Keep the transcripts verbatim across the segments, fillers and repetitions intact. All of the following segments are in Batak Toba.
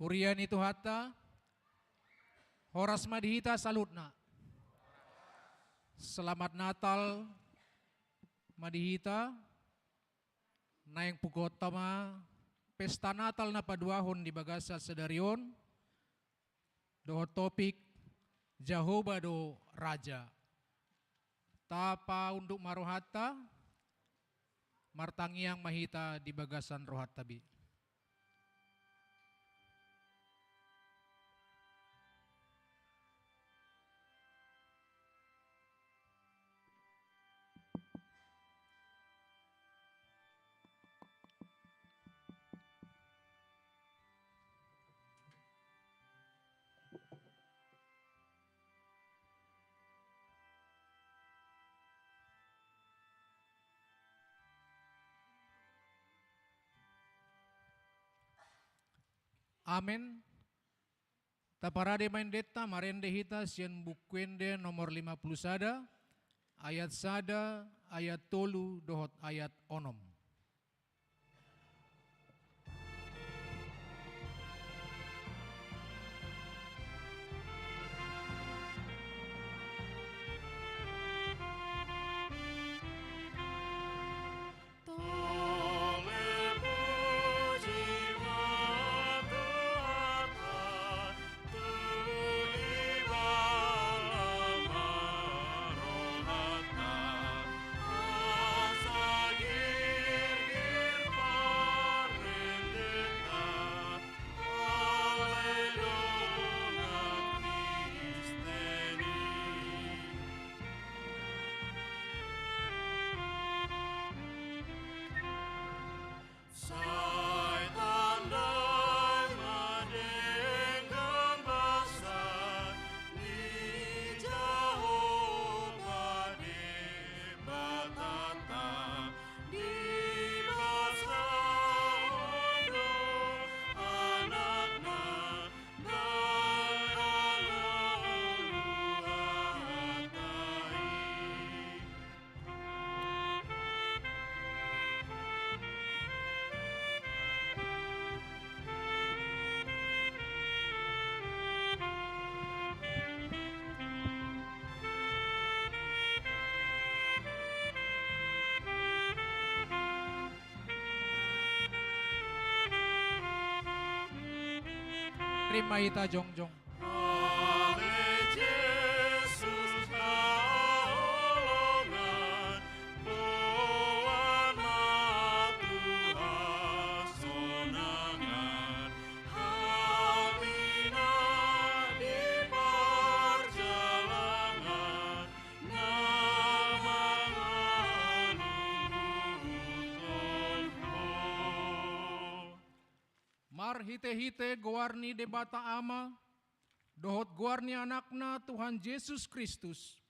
Huria ni Tuhanta, horas ma di hita saluhutna. Selamat Natal ma di hita. Naeng pukuonta ma pesta Natal na paduahon di bagasan sadari on, dohot topik Jahowa do Raja. Tapaunduk ma rohanta, martangiang ma hita di bagasan rohanta be. Amen. Taparade ma endenta, marende hita sian Buku Ende nomor lima puluh sada, ayat sada, ayat tolu dohot ayat onom. Sai tandai ma denggan basa ni Jahowa Debatanta, dibasahon do Anakna, Rima hita jongjong. Ale Jesus haholongan, boan ma tu hasonangan, hami na di parjalangan, na manganuhon Ho. Marhitehite goar ni Debata Ama, dohot goar ni Anakna Tuhan Jesus Kristus,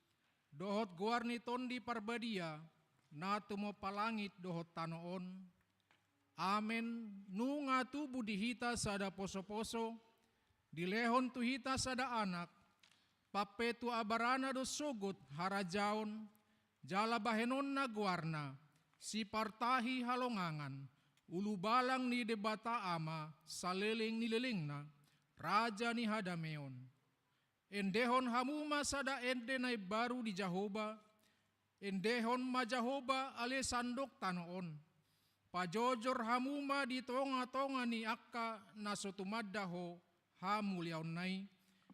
dohot goar ni Tondi Parbadia, na tumompa langit dohot tano on. Amen. Nunga tubu di hita sada posoposo, dilehon tu hita sada Anak, pampetu abarana do sogot harajaon, jala bahenonna goarna, Sipartahi halongangan, ulubalang ni Debata Ama saleleng ni lelengna, Raja ni hadameon. Endehon hamu ma sada ende na imbaru di Jahowa, endehon ma Jahowa ale sandok tano on. Pajojor hamu ma di tongatonga ni angka na so tumanda Ho hamuliaonna i,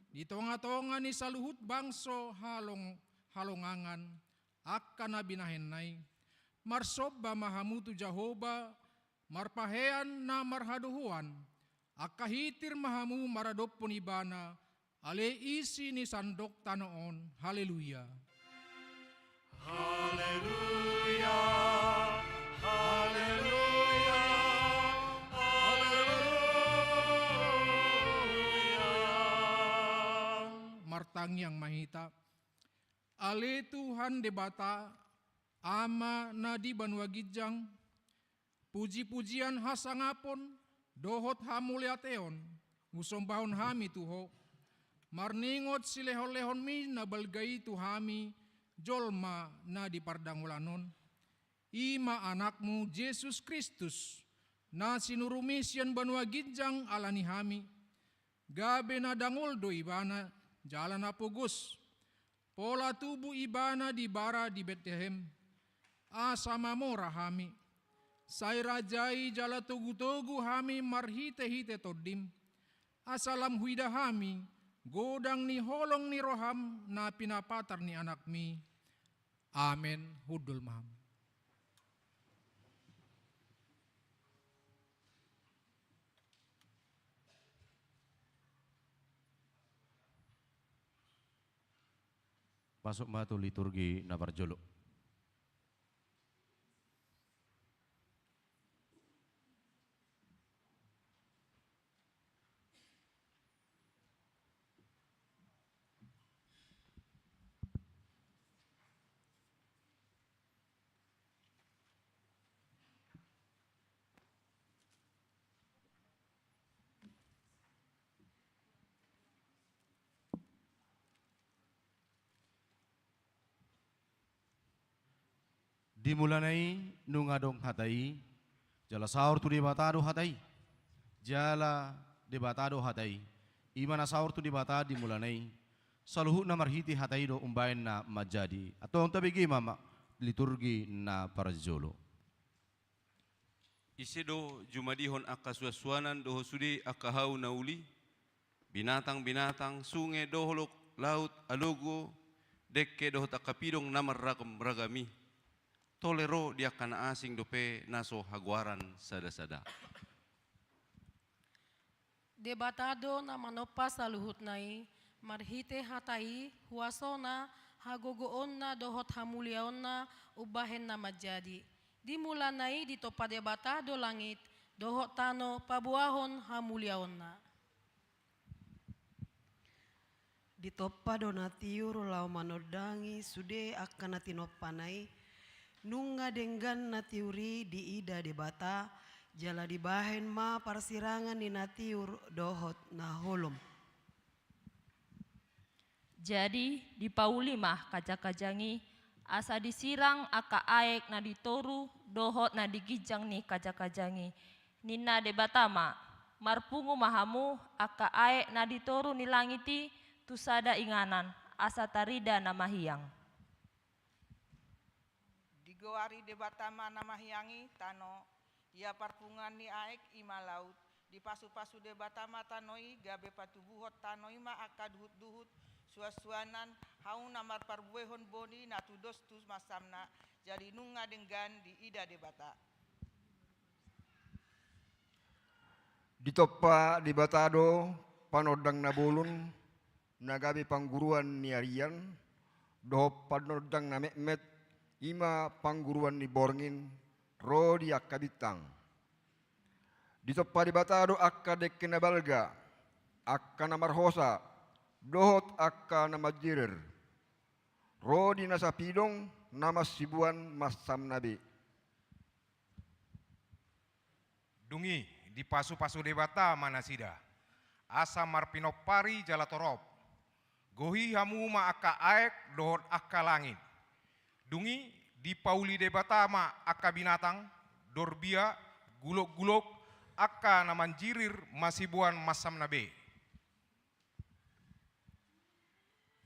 di tongatonga ni saluhut bangso halong-, halongangan, angka na binahenna i. Marsomba ma hamu tu Jahowa, marpahean na marhadohoan, angka hitir ma hamu maradophon Ibana, ale isi ni sandok tano on. Haleluya. Haleluya, haleluya, haleluya. Martangiang ma hita. Ale Tuhan Debata, Ama na di banua ginjang, pujipujian hasangapon dohot hamuliateon husombahon hami tu Ho, marningot silehonlehonmi na balga i tu hami jolma na di pardangolan on. I ma Anakmu Jesus Kristus, na sinurumi sian banua ginjang ala ni hami, Gabe na dangol do ibana jala na pogos. Pola tubu ibana di bara di Betlehem, asa mamora hami. Sai rajai jala togu-togu hami marhite-hite Tondim, asa lam huida hami godang ni holong ni roham na pinapatar ni Anakmi. Amen. Hundul ma hamu. Masuk ma tu liturgi na parjolo. Di mulana i nunga adong hata i, jala saor tu Debata do hata i, jala Debata do hata i. I ma na saor tu Debata di mulana i, saluhutna marhite hata i do umbahen na manjadi. Antong tabege ma, ma liturgi na parjolo. Ise do jumadihon angka suansuanan dohot sude angka hau na uli, binatang-binatang, sunge dohot laut, alogo, dengke dohot angka pidong na marragam-ragam i. Tole ro di angka na asing dope na so hagoaran sada-sada. Debata do na manompa saluhutna i, marhite hata i, huasona, hagogoonna dohot hamuliaonna umbahen na manjadi. Di mulana i ditompa Debata do langit dohot tano paboahon hamuliaonna. Ditompa do na tiur laho manondangi sude angka na tinompana i, nunga denggan na tiur i diida Debata, jala dibahen ma parsirangan ni na tiur dohot na holom. Jadi dipauli ma kajangjang i, asa disirang angka aek na di toru dohot na di ginjang ni kajangjang i. Ninna Debata ma, marpungu ma hamu angka aek na di toru ni langit i tu sada inganan, asa tarida na mahiang. Digoari Debata ma na mahiang i tano, ia parpunguan ni aek i ma laut. Dipasupasu Debata ma tano i, gabe patubuhon tano i ma angka duhutduhut, suansuanan, hau na marparbuehon boni na tudos tu mansamna, jadi nunga denggan diida Debata. Ditompa Debata do panondang na bolon, na gabe pangguruan ni arian, dohot panondang na metmet, i ma pangguruan ni borngin, ro di angka bintang. Ditompa Debata do angka dengke na balga, angka na marhosa, dohot angka na manjirir, ro di na sapidong na mansiboan mansamna be. Dung i dipasupasu Debata ma nasida, asa marpinompari jala torop. Gohi hamu ma angka aek dohot angka langit. Dung i dipauli Debata ma angka binatang, dorbia, gulokgulok, angka na manjirir mansiboan mansamna be.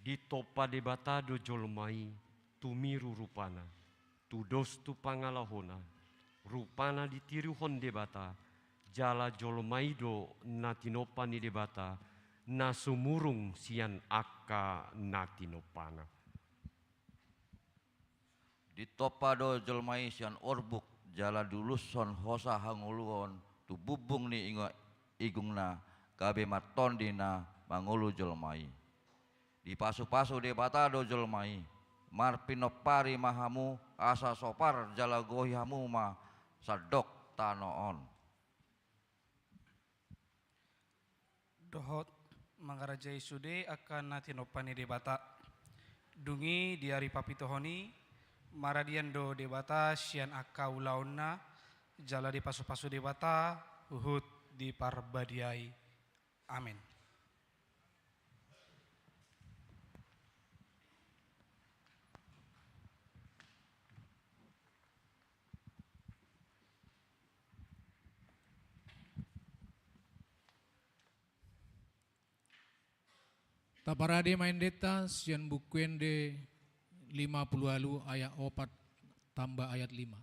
Ditompa Debata do jolma i tumiru rupana, tudos tu pangalahona, rupana ditiruhon Debata, jala jolma i do na tinompa ni Debata, na sumurung sian angka na tinompana. Ditompa do jolma i sian orbuk, jala diulushon hosa hangoluon tu bumbung ni ingo-, igungna, gabe martondi na mangolu jolma i. Dipasupasu Debata do jolma i, marpinompari ma hamu, asa sopar jala gohi hamu ma sandok tano on. Dohot mangarajai sude angka na tinompa ni Debata. Dung i di ari papituhon i, maradian do Debata sian angka ulaonna, jala dipasupasu Debata huhut diparbadiai. Amen. Taparade ma endenta sian Buku Ende lima pulu ualu ayat opat tambah ayat lima.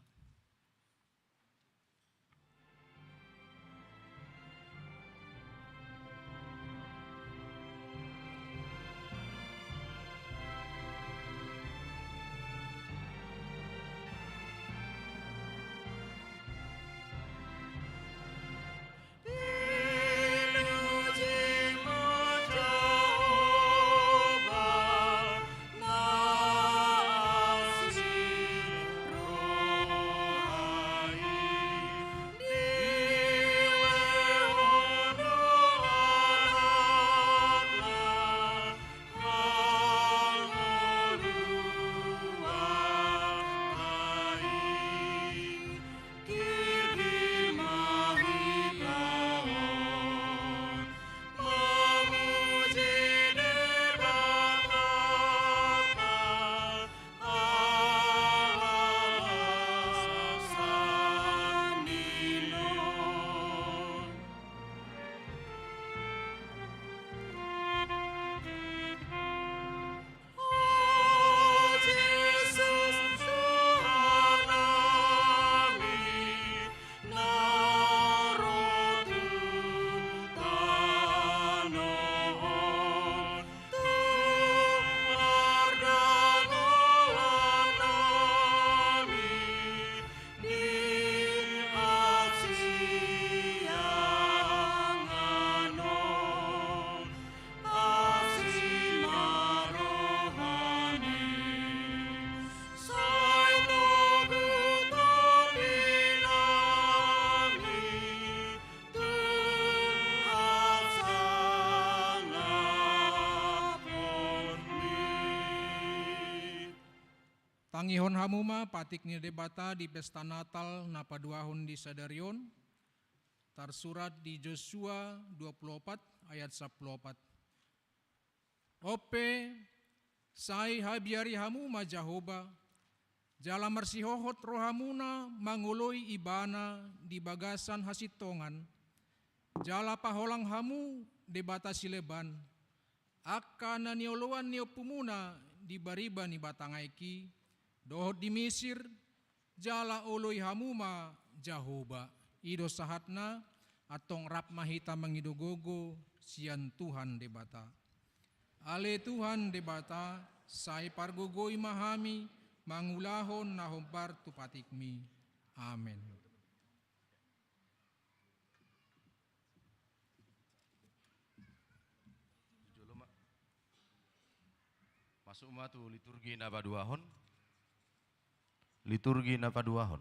Tangihon hamu ma patik ni Debata di pesta Natal na paduahon di sadari on, tarsurat di Josua dua pulu opat ayat sampulu opat. On pe, sai habiari hamu ma Jahowa, jala marsihohot rohamuna mangoloi Ibana di bagasan hasintongan, jala paholang hamu debata sileban, angka na nioloan ni ompumuna di bariba ni batang aek i, dohot di Misir, jala oloi hamu ma Jahowa. I do sahatna. Antong rap ma hita mangido gogo sian Tuhan Debata. Ale Tuhan Debata, sai pargogoi ma hami mangulahon na hombar tu patikmi. Amen. Masuk ma tu liturgi na paduahon. Liturgi na paduahon.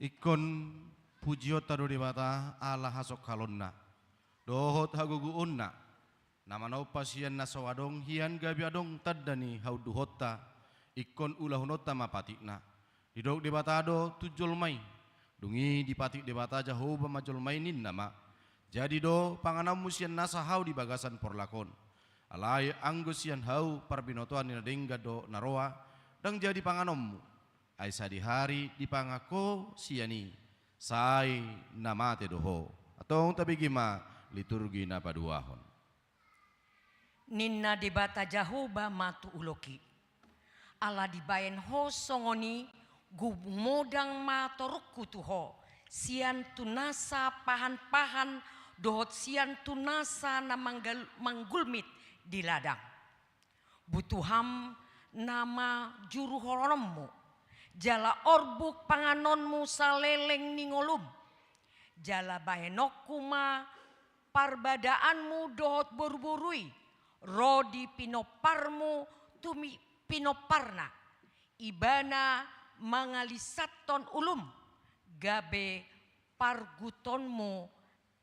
Ingkon pujionta do Debata ala hasongkalonna dohot hagogoonna, na manompa sian na so adong hian gabe adong tanda ni haunduhonta. Ingkon ulahononta ma patikna. Didok Debata do tu jolma i, dung i dipatik Debata Jahowa ma jolma i ninna ma: Jadi do panganonmu sian nasa hau di bagasan porlak on. Alai anggo sian hau parbinotoan ni na denggan do na roa, ndang jadi panganonmu. Ai sadihari dipangan ho sian i, sai na mate do ho. Antong tabege ma liturgi na paduahon. Ninna Debata Jahowa ma tu ulok i: Ala dibaen ho songon i, gumodang ma torungku tu ho, sian tu nasa pahanpahan dohot sian tu nasa na manggal-, manggulmit di ladang. Butuham nama juruholononmu, jala orbuk panganonmu saleleng ni ngolum. Jala bahenonku ma parbadaanmu dohot boruboru i ro di pinomparmu tu mi-, pinomparna. Ibana mangalisathon ulum, gabe pargutonmu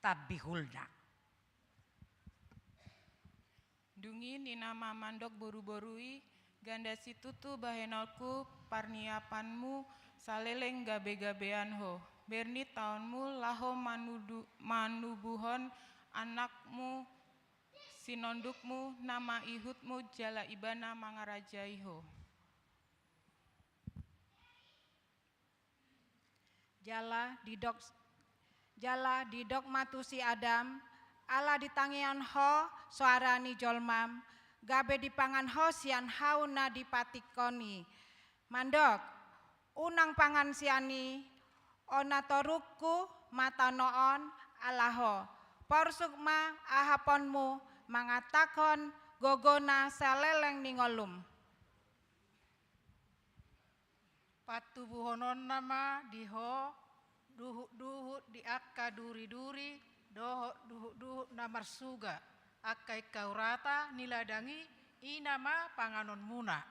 tambihulna. Dung i ninna ma mandok boruboru i: Ganda situtu bahenonku, parniapanmu saleleng gabe-gabean ho. Bernit taonmu laho manudu-, manubuhon anakmu, sinondukmu, na maihutmu jala ibana mangarajai ho. Jala didok, jala didok ma tu si Adam, ala ditangihon ho soara ni jolmam, gabe dipangan ho sian hau na dipatikkon i. Mandok, unang pangan sian i, on na torukku ma tano on, ala ho. Porsuk ma ahaponmu mangantakhon gogona saleleng ni ngolum. Patubuhononna ma di ho duhut-duhut di angka duri-duri dohot duhut-duhut na marsuga, angka ingkau rata ni ladang i, i nama panganonmuna.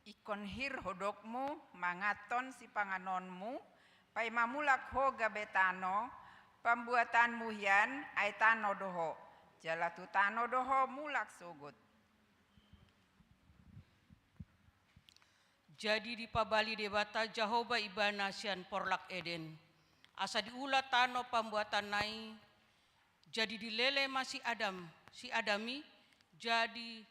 Ingkon hir hodokmu manganhon sipanganonmu, paima mulak ho gabe tano, pambuatanmu hian ai tano do ho, jala tu tano do ho mulak sogot. Jadi dipabali Debata Jahowa ibana sian porlak Eden, asa diula tano pambuatanna i. Jadi dilele ma si Adam, si Adam i, jadi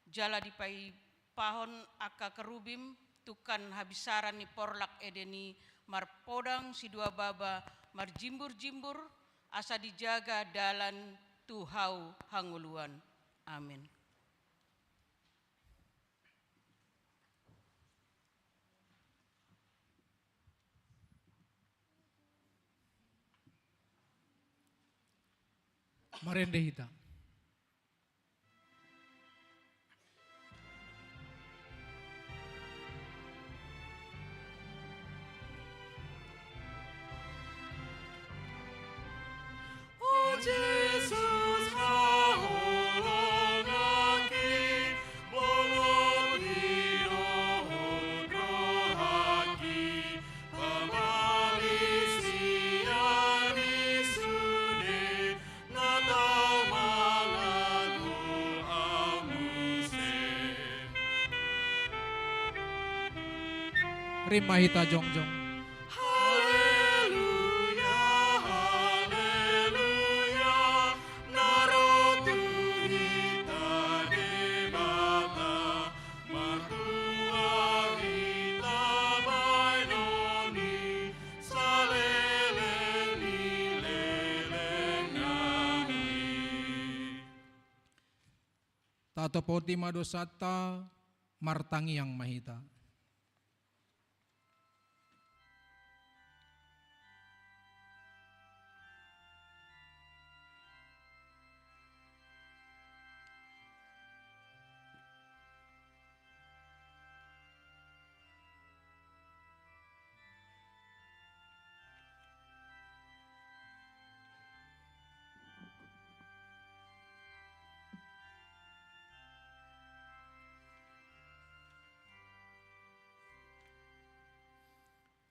jala dipaipahon angka kerubim tungkan habinsaran ni porlak Eden i, marpodang sidua baba, marjimbur-jimbur, asa dijaga dalan tu hau hangoluan. Amin. Marende hita. O Jesus, haholonganki, bolon i dohot rohangki, pamali sian i sude na tau manangihon au muse. Rap ma hita jongjong. Haleluya, haleluya, na ro tu hita Debata, martua hita baenon i, saleleng ni leleng nami. Tatopoti ma dosanta, martangiang ma hita.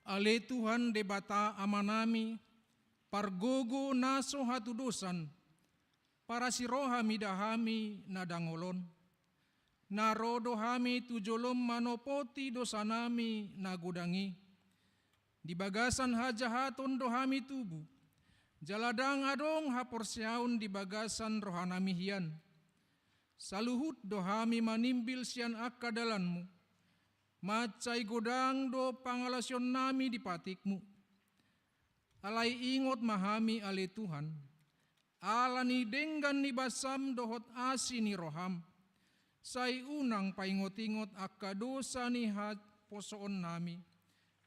Ale Tuhan Debata Amanami, pargogo na so hatudosan, parasi roha mida hami na dangol on. Na ro do hami tu jolom manopoti dosanami na godang i. Di bagasan hajahaton do hami tubu, jala ndang adong haporseaon di bagasan rohanami hian. Saluhut do hami manimbil sian angka dalanmu, mansai godang do pangalaosionnami di patikmu. Alai ingot ma hami ale Tuhan, ala ni denggan ni basam dohot asi ni roham, sai unang paingot-ingot angka dosa ni haposoonnami,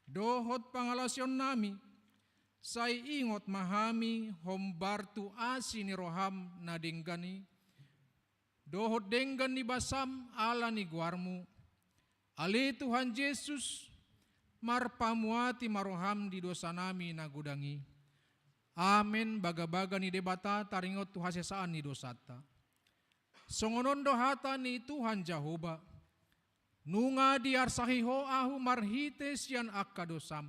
dohot pangalaosionnami, sai ingot ma hami hombar tu asi ni roham na denggan i, dohot denggan ni basam ala ni goarmu. Ale Tuhan Jesus, marpamuati ma roham di dosanami na godang i. Amen. Bagabaga ni Debata taringot tu hasesaan ni dosanta. Songon on do hata ni Tuhan Jahowa: Nunga diarsahi ho ahu marhite sian angka dosam,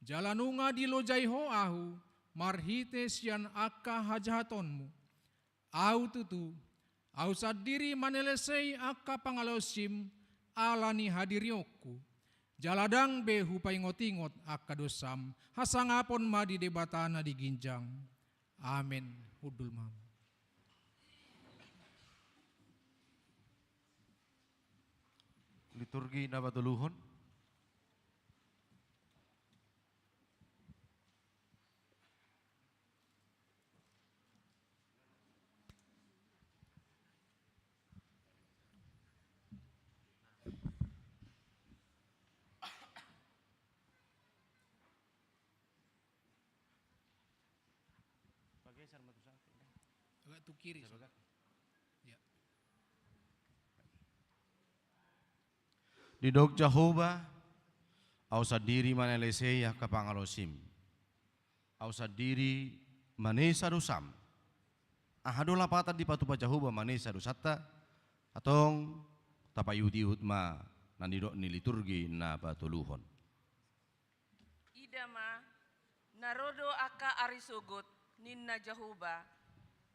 jala nunga dilojai ho ahu marhite sian angka hajahatonmu. Ahu tutu, Ahu sandiri manelesei angka pangalaosim ala ni hadirionku, jala ndang be hupaingot-ingot angka dosam. Hasangapon ma di Debata na di ginjang. Amen. Hundul ma. Liturgi na patoluhon. Agak tu kiri. Ya. Didok Jahowa, ahu sandiri manelesei angka pangalaosim. Ahu sandiri manesa dosam. Aha do lapatan dipatupa Jahowa manesa dosanta? Antong tapaihut-ihut ma na nidok ni liturgi na patoluhon. Ida ma, na ro do angka ari sogot, ninna Jahowa.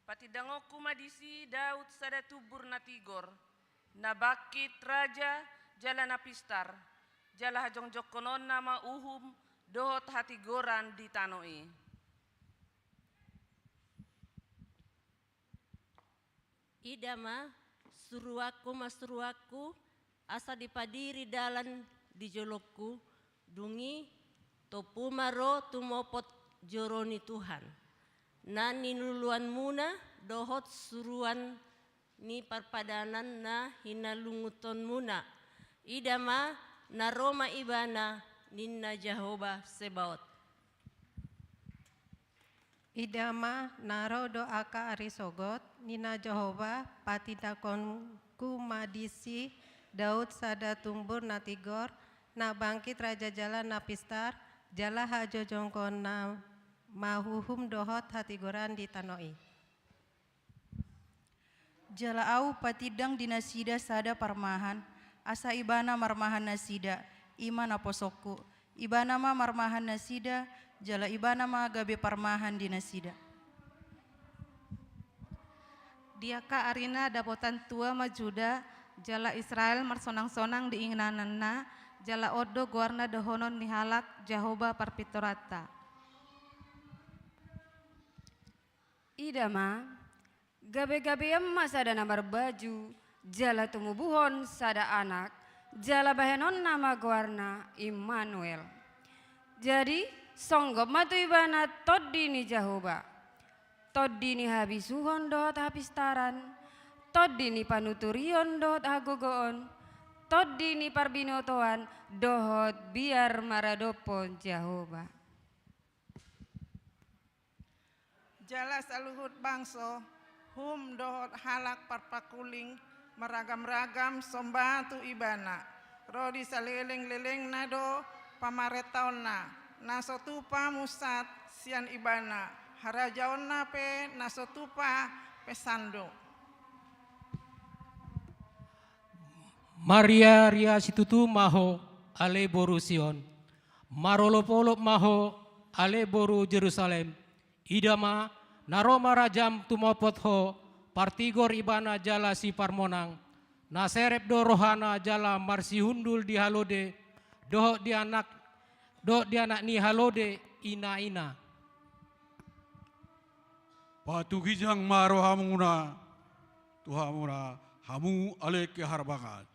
Patindangonku ma disi Daud sada tumbur na tigor, na bangkit raja jala na pistar, jala hajongjongkononna ma uhum dohot hatigoran di tano i. Ida ma, suruanku ma suruanku, asa dipadiri dalan di jolongku, dung i tompu ma ro tumopot joro ni Tuhan, na ninuluanmuna dohot suruan ni parpadanan na hinalungunhonmuna. Ida ma, na ro ma Ibana, ninna Jahowa Sebaot. Ida ma, na ro do angka ari sogot, ninna Jahowa. Patindangonku ma disi Daud sada tumbur na tigor, na bangkit raja jala na pistar, jala hajongjongkononna ma uhum dohot hatigoran di tano i. Jala ahu patindang di nasida sada parmahan, asa Ibana marmahan nasida, i ma naposongku. Ibana ma marmahan nasida, jala Ibana ma gabe parmahan di nasida. Di angka arina dapotan tua ma Juda, jala Israel marsonang-sonang di ingananna, jala on do goarna dohonon ni halak Jahowa parpintoranta. Ida ma, gabe-gabean ma sada na marbaju, jala tumubuhon sada anak, jala bahenonna ma goarna Immanuel. Jadi, songgop ma tu ibana tondi ni Jahowa, tondi ni habisuhon dohot hapistaran, tondi ni panuturion dohot hagogoon, tondi ni parbinotoan dohot biar maradophon Jahowa. Jala saluhut bangso, hum dohot halak parpangkuling marragam-ragam somba tu ibana, ro di saleleng-lelengna do pamarentaonna, na so tupa musat sian ibana, harajaonna pe na so tupa pesan do. Marria-ria situtu ma ho, ale boru Sion. Marolop-olop ma ho, ale boru Jerusalem. Ida ma, na ro ma rajam tumopot ho, partigor ibana jala siparmonang. Na serep do rohana jala marsihundul di halode, dohot di anak, dohot di anak ni halode, ina-ina. Patuginjang ma rohamuna tu hamuna, hamu ale keharbangan.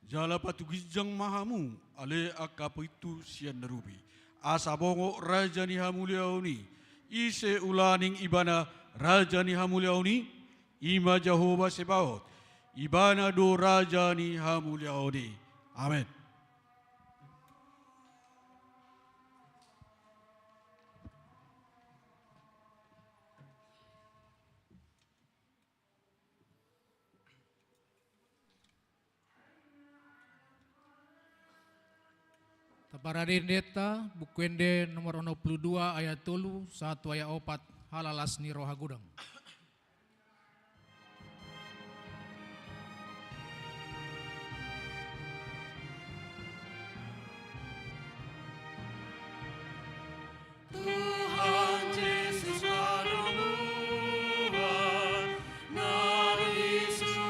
Jala patuginjang ma hamu ale angka pintu sian na rubi, asa bongot raja ni hamuliaon i. Ise ulaning ibana raja ni hamuliaon i? I ma Jahowa Sebaot, ibana do raja ni hamuliaon i. Amen. Taparade endenta, Buku Ende nomor onom pulu dua ayat tolu, sahat tu ayat opat, halalas ni roha godang. Tuhan Jesus, na domuan, na ro di surgo.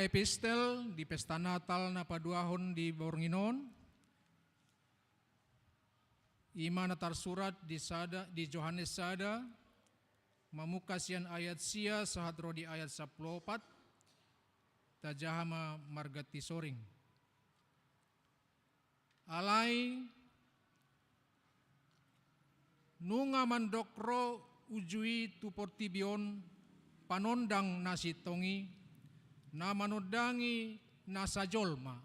Epistel di pesta Natal na paduahon di borngin on, i ma na tarsurat di sada, di Johannes sada, mamungka sian ayat sia sahat ro di ayat sampulu opat, tajaha ma marganti soring. Alai nunga mandok ro uju i tu portibi on panondang na sintong i, na manondangi na sajolma.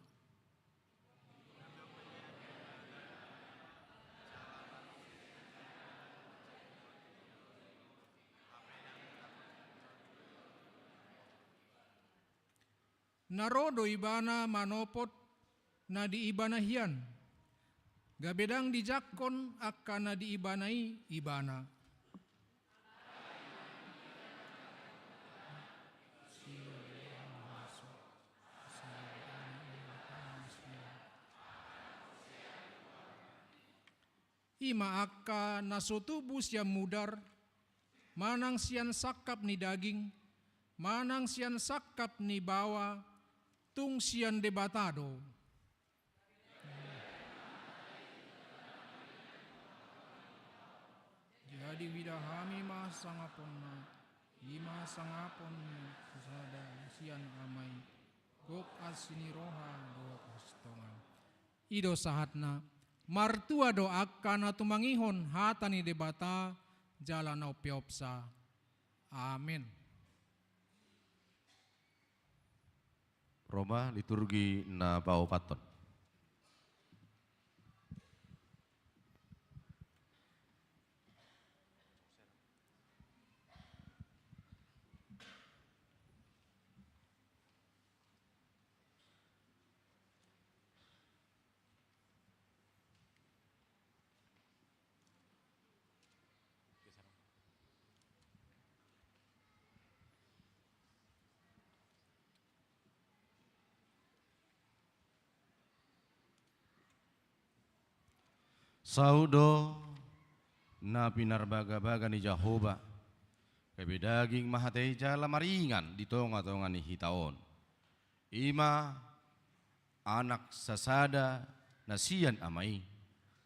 Na ro do ibana manopot na di ibana hian, gabe ndang dijangkon angka na di ibana i ibana. I ma angka na so tubu sian mudar, manang sian sangkap ni daging, manang sian sangkap ni baoa, tung sian Debata do. Jadi huida hami ma sangaponna, i ma sangapon ni sada sian Ama i, gok asi ni roha dohot hasintongan. I do sahatna. Martua do angka na tumangihon hata ni Debata jala na umpeopsa. Amen. Ro ma liturgi na paopathon. Saut do na pinarbagabaga ni Jahowa, gabe daging ma hata i jala maringan di tongatonga ni hita on. I ma Anak sasada na sian Ama i,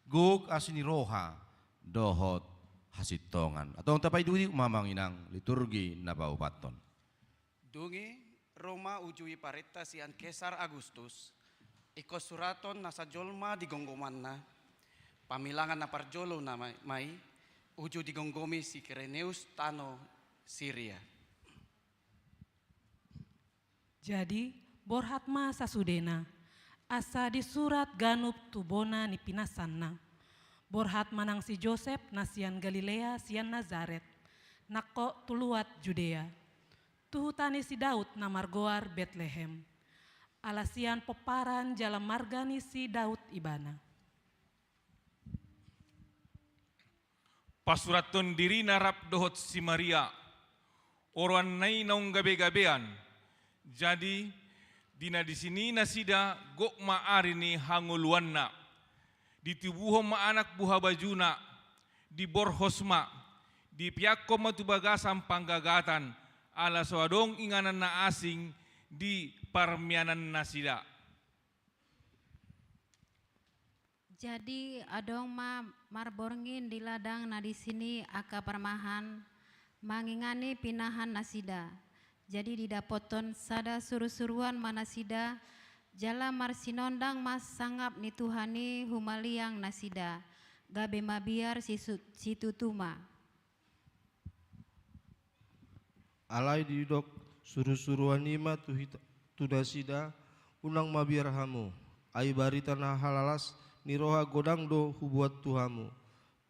gok asi ni roha dohot hasintongan. Antong tapaidukiduk ma amang inang liturgi na paopathon. Dung i ro ma uju i parenta sian Kesar Agustus, ingkon suraton nasa jolma di gomgomanna, pamilangan na parjolo na ma-, ma i, uju digomgomi si Kireneus tano Siria. Jadi, borhat ma sasudena, asa disurat ganup tu bona ni pinasanna. Borhat ma nang si Josep na sian Galilea sian Nazaret, nangkok tu luat Judea, tu huta ni si Daud na margoar Betlehem. Ala sian pomparan jala marga ni si Daud ibana. Pasurathon dirina rap dohot si Maria, oroanna i naung gabegabean. Jadi, di na disi i nasida gok ma ari ni hangoluanna. Ditubuhon ma anak buhabajuna, diborhos ma, dipeakhon ma tu bagasan panggagatan, ala so adong inganan na asing di parmianannasida. Jadi, adong ma marborngin di ladang na disi i angka parmahan, mangingani pinahannasida. Jadi, didapothon sada surusuruan ma nasida, jala marsinondang ma sangap ni Tuhan i humaliang nasida, gabe mabiar sisu-, situtu ma. Alai didok surusuruan i ma tu hita-, tu nasida, unang mabiar hamu, ai barita na halalas ni roha godang do hubuat tu hamu,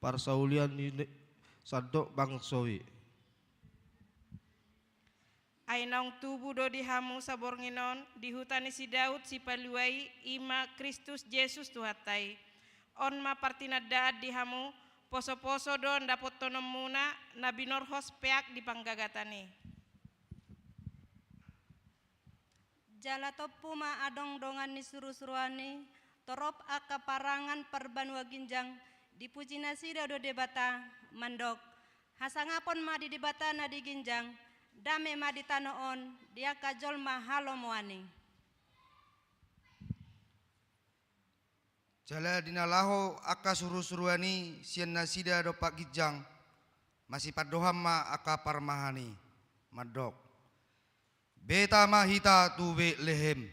parsaulian ni ne-, sandok bangso i. Ai naung tubu do di hamu saborngin on, di huta ni si Daud Sipalua i, i ma Kristus Jesus Tuhanta i. On ma partinandaan di hamu, posoposo do ndapottononmuna na binorhos peak di panggagatan i. Jala tompu ma adong dongan ni surusuruan i, torop angka parangan parbanua ginjang, dipuji nasida do Debata, mandok: Hasangapon ma di Debata na di ginjang, Dame ma di tano on, di angka jolma halomoan i. Jala di na laho angka surusuruan i sian nasida dompak ginjang, masipandohan ma angka parmahan i, mandok: Beta ma hita tu Betlehem,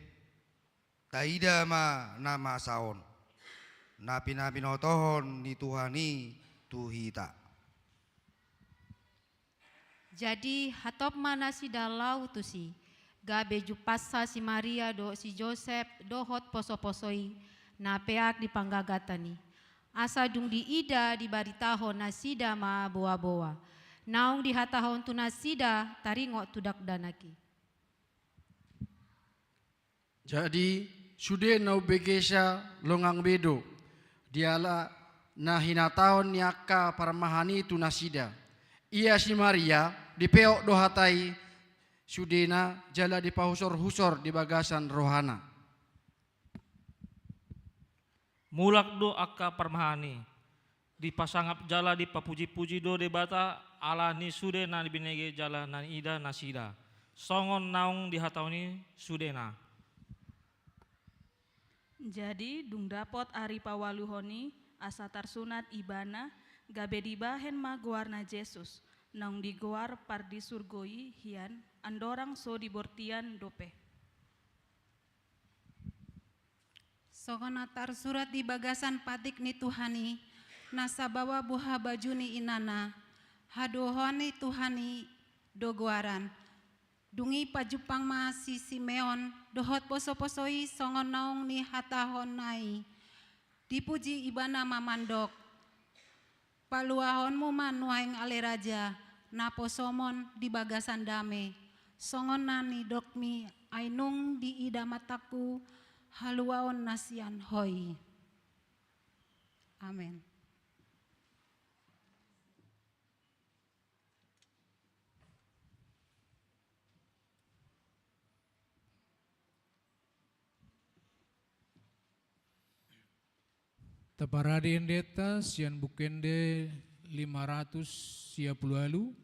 taida ma na masa on, na pinabinotohon ni Tuhan i tu hita. Jadi hatop ma nasida laho tusi, gabe jumpangsa si Maria dohot si Josep dohot posoposo i na peak di panggagatan i. Asa dung diida dibaritahon nasida ma boaboa, naung dihatahon tu nasida taringot tu dakdanak i. Jadi sude na umbegesa longang be do, diala na hinatahon ni angka parmahan i tu nasida. Ia si Maria dipeop do hata i sudena jala dipahusorhusor di bagasan rohana. Mulak do angka parmahan i, dipasangap jala dipapujipuji do Debata ala ni sude na binege jala na niida nasida, songon naung dihatahon i sudena. Jadi dung dapot ari paualuhon i, asa tarsunat ibana, gabe dibahen ma goarna Jesus, naung digoar Pardisurgo i hian, andorang so dibortian dope. Songon na tarsurat di bagasan patik ni Tuhan i, na sabaoa boha baju ni inana, hadohoan ni Tuhan i do goaran. Dung i pajumpang ma si Simeon dohot posoposo i songon naung nihatahonna i. Dipuji ibana ma mandok: Paluahonmu ma nuaeng ale Raja, naposomon di bagasan dame, songon na nidokmi, ai nunga diida matangku haluaon na sian Ho i. Amen. Taparade endenta sian Buku Ende lima ratus sia pulu ualu,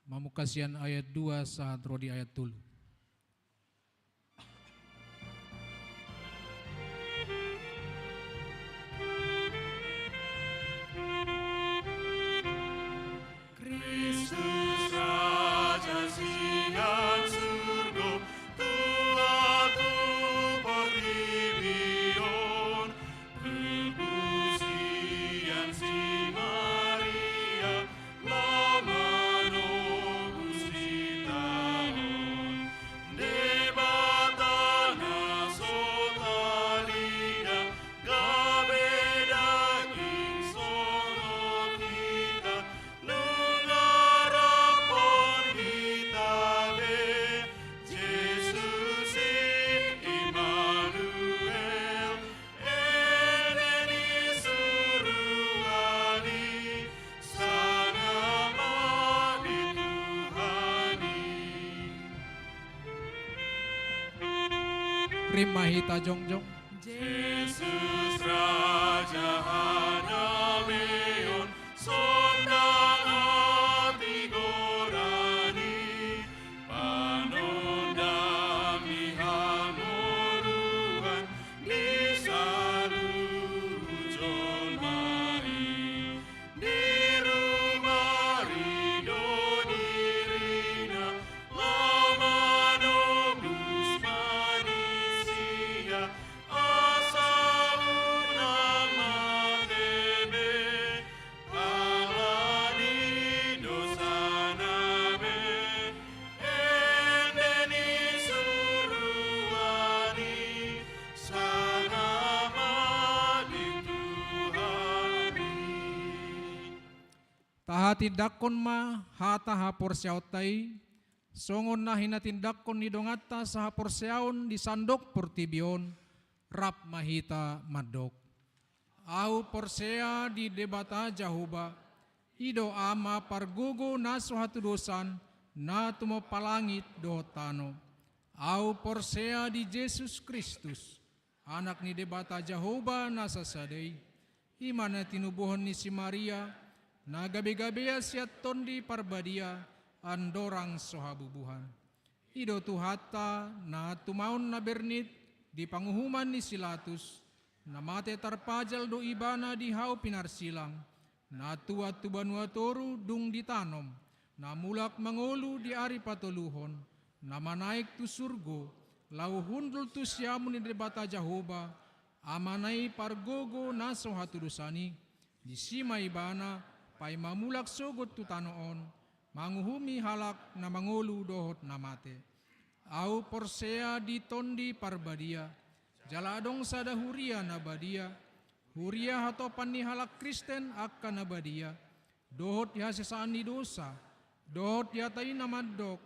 mamungka sian ayat dua sahat ro di ayat tolu. Kristus Raja sian surgo, tua tu portibi on, tubu sian si Maria, laho manobus hita on. Debata na so tarida, gabe daging songon hita, nunga rap hita be, Jesus i Immanuel, ende ni suruan i, sangap ma di Tuhan i. Rap ma hita jongjong. Jesus Raja hadameon, sonang hatigoran i, panondang ni hamoruan di saluhut jolma i. Dirubari do dirina, laho manobus manisia, asa unang mate be, ala ni dosana be, ende ni suruan i, sangap ma di Tuhan i. Tahatindangkon ma hata haporseaonta i, songon na hinatindangkon ni donganta sahaporseaon di sandok portibi on, rap ma hita mandok. Ahu porsea di Debata Jahowa, i do Ama pargogo na so hatudosan, na tumompa langit dohot tano. Ahu porsea di Jesus Kristus, Anak ni Debata Jahowa na sasada i, i ma na tinubuhon ni si Maria, na gabegabean sian Tondi Parbadia, andorang so habubuhan. I do Tuhanta, na tumaon na bernit di panguhuman ni si Latus, na mate tarpajal do ibana di hau pinarsilang, na tuat tu banua toru dung ditanom, na mulak mangolu di ari patoluhon, na manaek tu surgo, laho hundul tu siamun ni Debata Jahowa, Amana i pargogo na so hatudosan i, disi ma ibana paima mulak sogot tu tano on, manguhumi halak na mangolu dohot na mate. Ahu porsea di Tondi Parbadia, jala adong sada huria na badia, huria hatopan ni halak Kristen angka na badia, dohot di hasesaan ni dosa, dohot di hata i na mandok,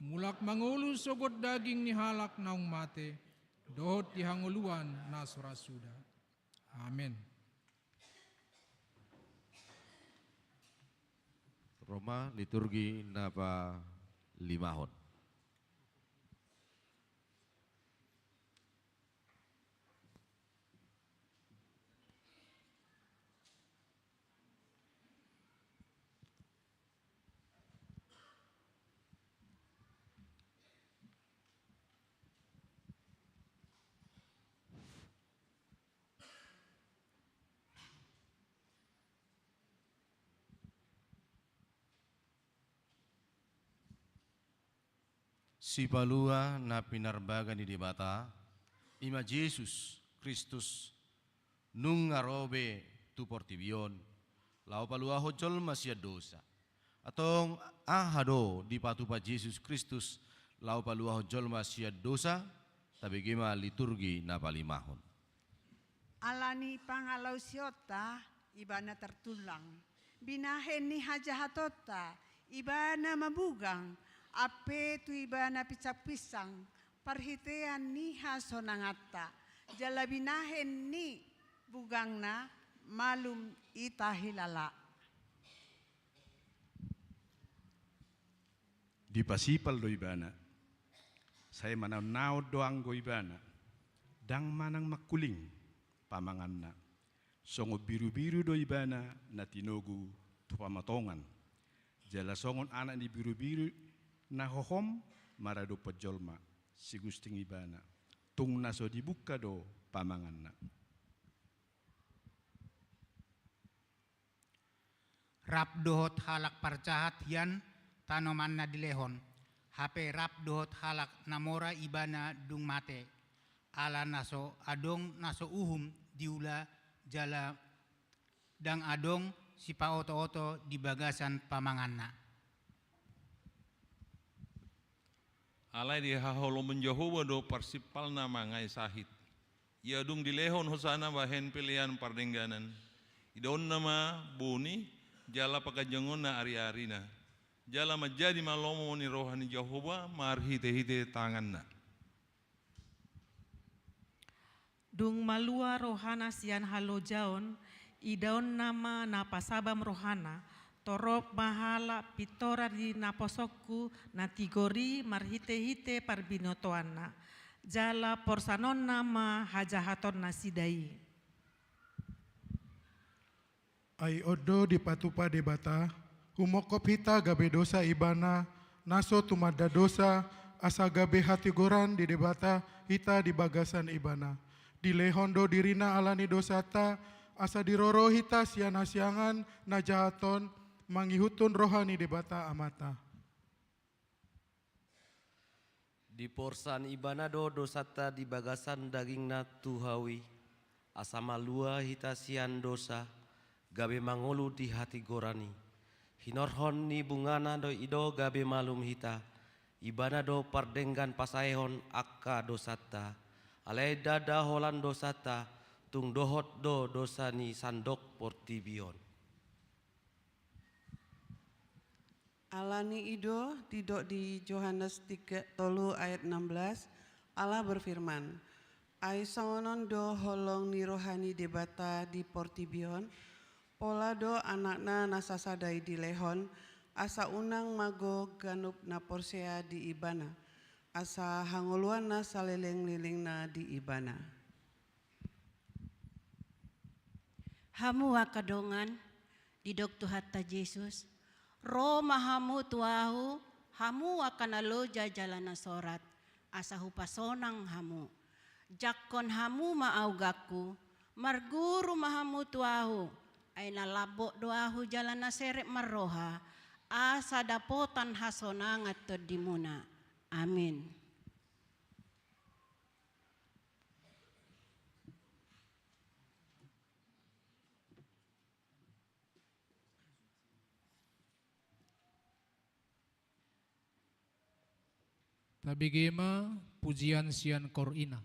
mulak mangolu sogot daging ni halak naung mate, dohot di hangoluan na so ra suda. Amen. Ro ma liturgi na palimahon. Sipalua na pinarbaga ni Debata, i ma Jesus Kristus, nunga ro be tu portibi on, laho paluahon jolma sian dosa. Antong aha do dipatupa Jesus Kristus laho paluahon jolma sian dosa? Tabege ma liturgi na palimahon. Ala ni pangalaosionta, ibana tartullang. Binahen ni hajahatonta, ibana mabugang, ampe tu ibana pinsangpinsang, parhitean ni hasonanganta. Jala binahen ni bugangna, malum ita hilala. Dipasipal do ibana. Sai manaonnaon do anggo ibana. Ndang manang mangkuling pamanganna. Songon birubiru do ibana na tinogu tu pamotongan. Jala songon anak ni birubiru na hohom maradophon jolma, sigusting ibana. Tung na so dibungka do pamanganna. Rap dohot halak parjahat hian tanomanna dilehon, hape rap dohot halak na mora ibana dung mate, ala na so adong na so uhum diula jala ndang adong sipaotooto di bagasan pamanganna. Alai dihaholomhon Jahowa do parsimpalna mangae sahit. Ia dung dilehon hosana bahen pelean pardengganan, idaonna ma boni jala pangganjangonna ariarina, jala manjadi ma lomo ni roha ni Jahowa marhitehite tanganna. Dung malua rohana sian halojaon, idaonna ma na pasabam rohana, torop ma halak pintoran di naposongku na tigor i marhitehite parbinotoanna, jala porsanonna ma hajahatonnasida i. Ai on do dipatupa Debata, humongkop hita gabe dosa ibana, na so tumanda dosa, asa gabe hatigoran di Debata hita di bagasan ibana. Dilehon do dirina ala ni dosanta, asa diroro hita sian hasiangan na jahat on, mangihuthon roha ni Debata Amanta. Diporsan ibana do dosanta di bagasan dagingna tu hau i, asa malua hita sian dosa, gabe mangolu di hatigoran i. Hinorhon ni bungana do i do gabe malum hita, ibana do pardenggan pasaehon angka dosanta, alai ndada holan dosanta, tung dohot do dosa ni sandok portibi on. Ala ni i do, didok di Johannes tiga, tolu ayat enam belas, Allah berfirman, ai songon on do holong ni roha ni Debata di portibi on, pola do Anakna na sasada i dilehon, asa unang mago ganup na porsea di Ibana, asa hangoluanna salelenglelengna di Ibana. Hamu angka dongan, didok Tuhanta Jesus, Ro ma hamu tu ahu, hamu angka na loja jala na sorat, asa hupasonang hamu. Jangkon hamu ma augangku, marguru ma hamu tu ahu, ai na lambok do ahu jala na serep marroha, asa dapotan hasonangan tondimuna. Amin. Tabege ma pujian sian Kor Ina.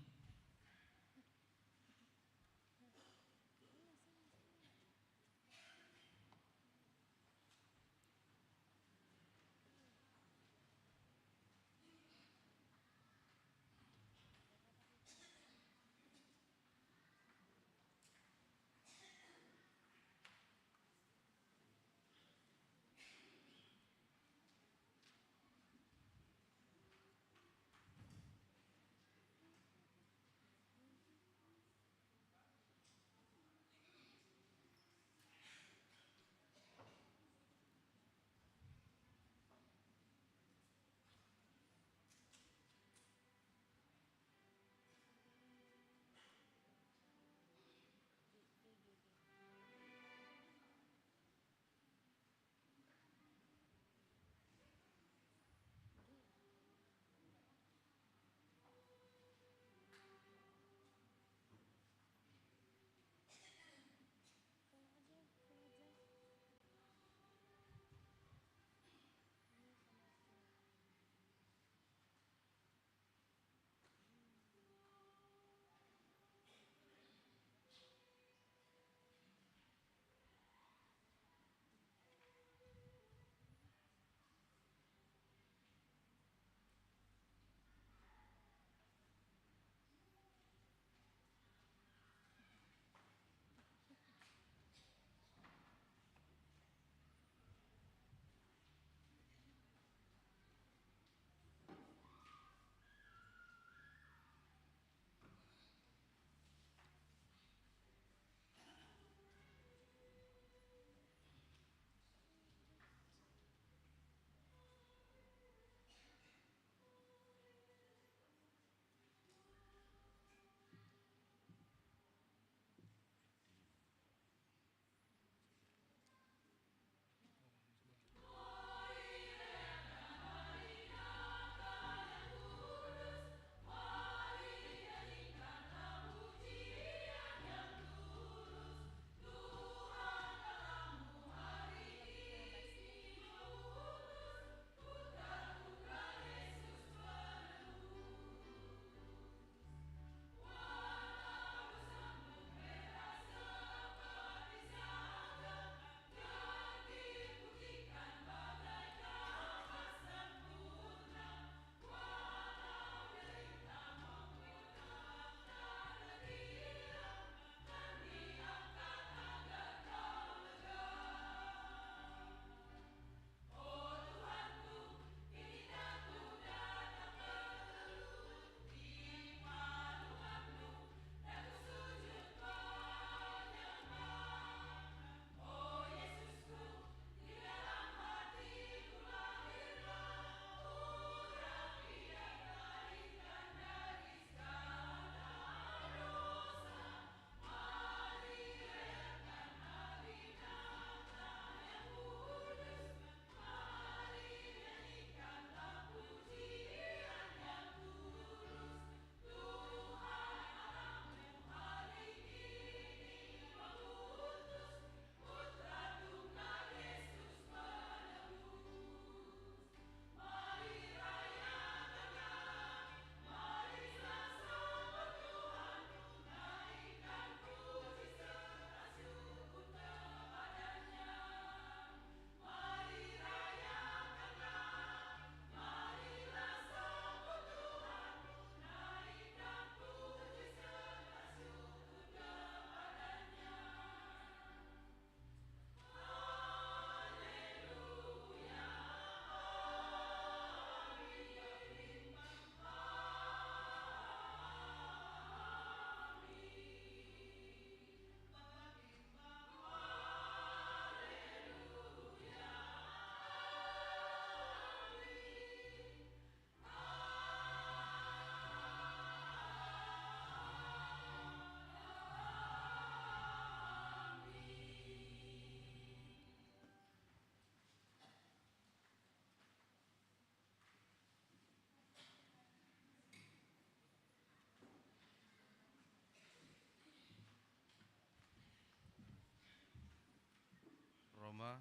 Ma,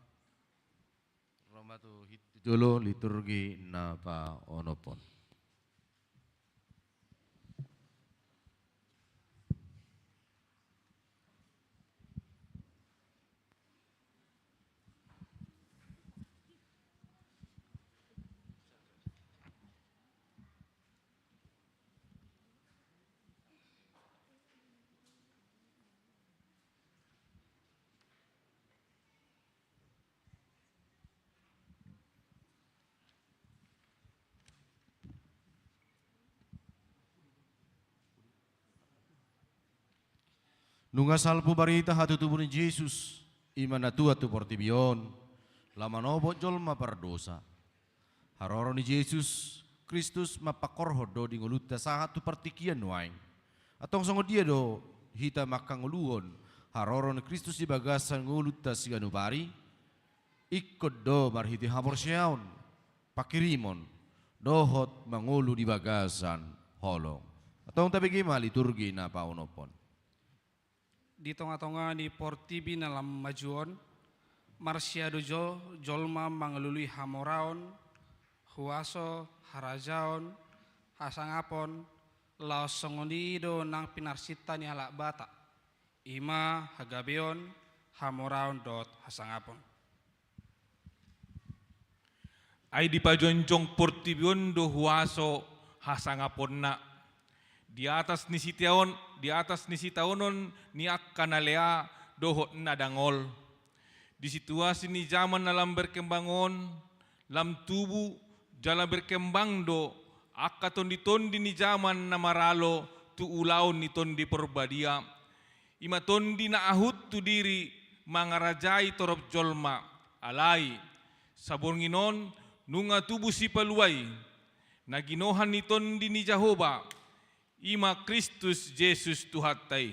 ro ma tu hita jolo liturgi na paonomhon. Nunga salpu barita hatutubu ni Jesus, i ma na tuat tu portibi on, laho manopot jolma pardosa. Haroro ni Jesus Kristus mampangkorhon do di ngolunta sahat tu partingkian nuaeng. Antong songon dia do hita mangkangoluhon haroro ni Kristus di bagasan ngolunta siganup ari? Ingkon do marhite haporseaon, panghirimon, dohot mangolu di bagasan holong. Antong tabege ma liturgi na paonomhon. Di tongatonga ni portibi na lam maju on, marsiadu jo jolma mangalului hamoraon, huaso, harajaon, hasangapon, laos songon i do nang pinarsinta ni halak Batak, i ma hagabeon, hamoraon dohot hasangapon. Ai dipajongjong portibi on do huaso hasangaponna. Di atas ni sitaon, di atas ni sitaonon ni angka na lea dohot na dangol. Di situasi ni jaman na lam berkembang on, lam tubu jala berkembang do angka tonditondi ni jaman na maralo tu ulaon ni Tondi Porbadia. I ma tondi na ahut tu diri mangarajai torop jolma, alai saborngin on nunga tubu Sipalua i, na ginohan ni Tondi ni Jahowa, i ma Kristus Jesus Tuhanta i.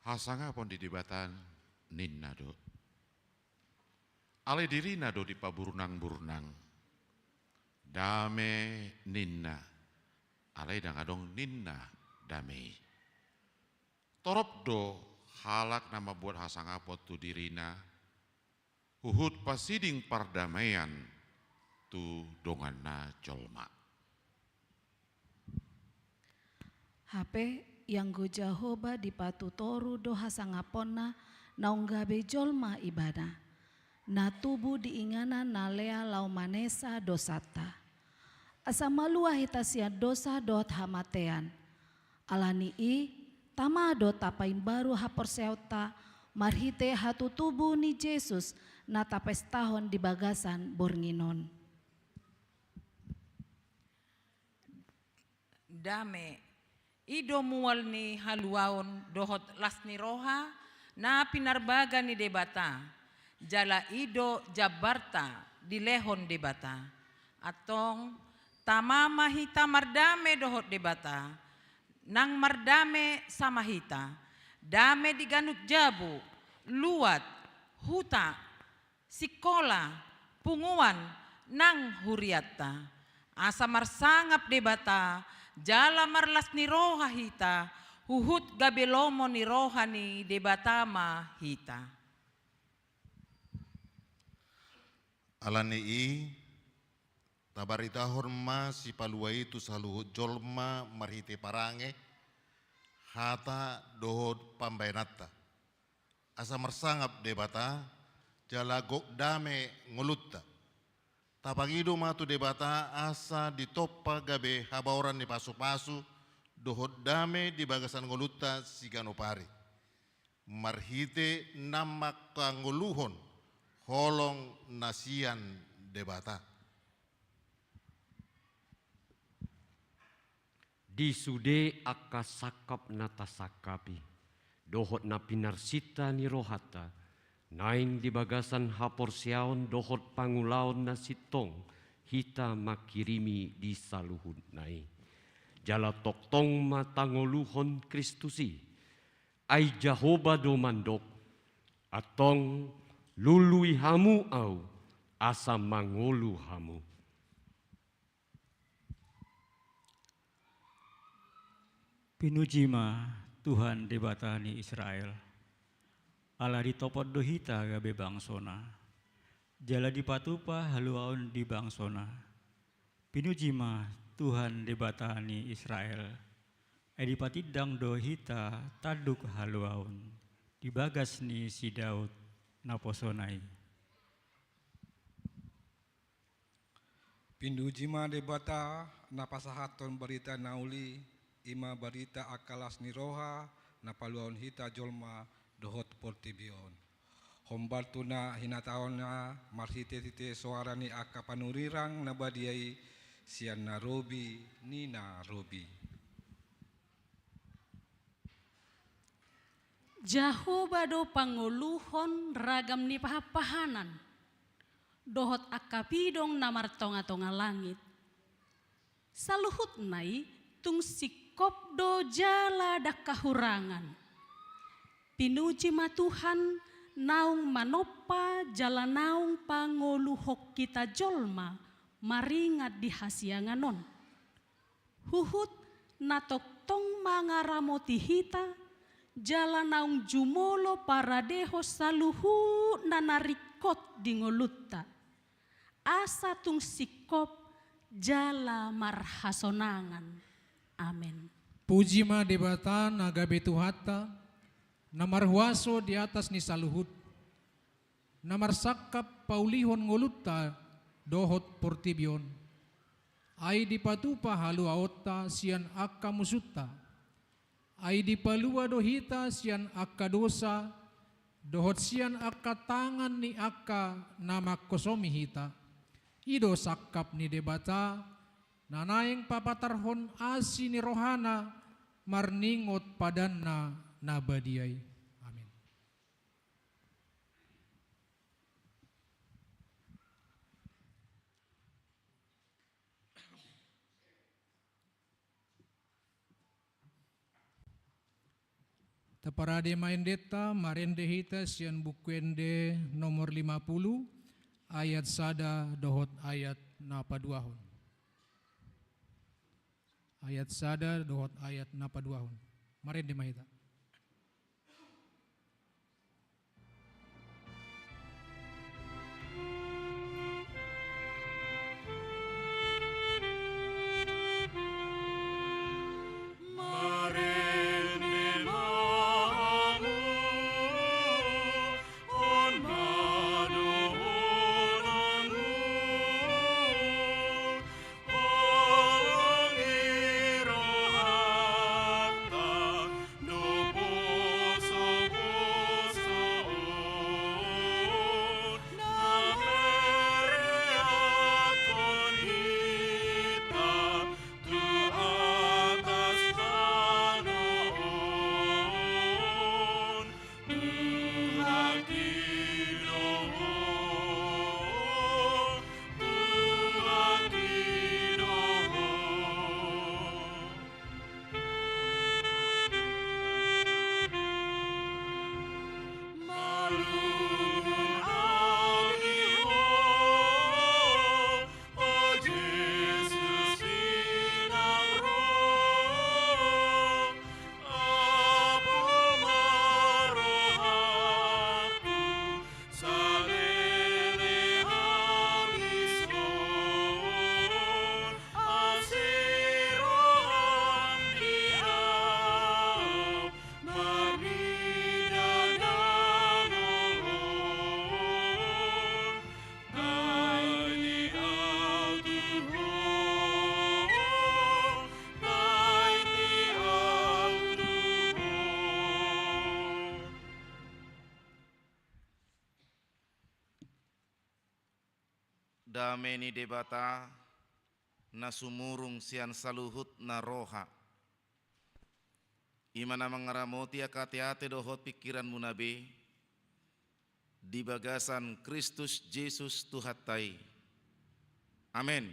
Hasangapon di Debata ninna do. Alai dirina do dipaburnangburnang. Dame ninna. Alai ndang adong ninna dame i. Torop do halak na mambuat hasangapon tu dirina, huhut pasiding pardamaian tu donganna jolma. Hape, ianggo Jahowa dipatutoru do hasangaponna naung gabe jolma ibana, na tubu di inganan na lea laho manesa dosanta. Asa malua hita sian dosa dohot hamatean. Ala ni i, tama do tapaimbaru haporseaonta marhite hatutubu ni Jesus na tapestahon di bagasan borngin on. Dame, i do mual ni haluaon dohot las ni roha na pinarbaga ni Debata, jala i do jambarta dilehon Debata. Antong, tama ma hita mardame dohot Debata, nang mardame sama hita, dame di ganup jabu, luat, huta, sikola, punguan, nang huriatta. Asa marsangap Debata, jala marlas ni roha hita, huhut gabe lomo ni roha ni Debata ma hita. Ala ni i, tabaritahon ma Sipalua i tu saluhut jolma marhite parange, hata dohot pambahenanta. Asa marsangap Debata, jala gok dame ngolunta. Tapangido ma tu Debata asa ditompa gabe habaoran ni pasupasu dohot dame di bagasan ngolunta siganup ari. Marhite na mangkangoluhon holong na sian Debata. Di sude angka sangkap na tasangkapi, dohot na pinarsinta ni rohanta, naeng di bagasan haporseaon dohot pangulaon na sintong hita manghirimi di saluhutna i. Jala tongtong ma tangoluhon Kristus i, ai Jahowa do mandok, antong lului hamu ahu, asa mangolu hamu. Pinuji ma Tuhan Debata ni Israel. Ala ditopot do hita gabe bangsona, jala dipatupa haluaon di bangsona. Pinuji ma Tuhan Debata ni Israel, ai dipatindang do hita tanduk haluaon di bagas ni si Daud naposona i. Pinuji ma Debata na pasahathon barita na uli, i ma barita angka las ni roha na paluahon hita jolma dohot portibi on. Hombar tu na hinatahonna marhitehite soara ni angka panurirang na badia i sian na robi ni na robi. Jahowa do pangoluhon ragam ni pahanpahanan, dohot angka pidong na martongatonga langit. Saluhutna i tung singkop do jala ndang hahurangan. Pinuji ma Tuhan, naung manompa jala naung pangoluhon hita jolma maringat di hasiangan on. Huhut na tongtong mangaramoti hita, jala naung jumolo paradehon saluhut na na ringkot di ngolunta. Asa tung singkop jala marhasonangan. Amen. Puji ma Debata na gabe Tuhanta, na marhuaso di atas ni saluhut, na marsangkap paulihon ngolunta dohot portibi on. Ai dipatupa haluaonta sian angka musunta. Ai dipalua do hita sian angka dosa, dohot sian angka tangan ni angka na mangkosomi hita. I do sangkap ni Debata, na naeng papatarhon asi ni rohana marningot padanna na badia i. Amen. Taparade ma endenta, marende hita sian Buku Ende nomor lima puluh, ayat sada dohot ayat na paduahon. Ayat sada dohot ayat na paduahon. Marende ma hita. Dame ni Debata na sumurung sian saluhutna roha, i ma na mangaramoti angka ateate dohot pingkiranmuna be, di bagasan Kristus Jesus Tuhanta i. Amen.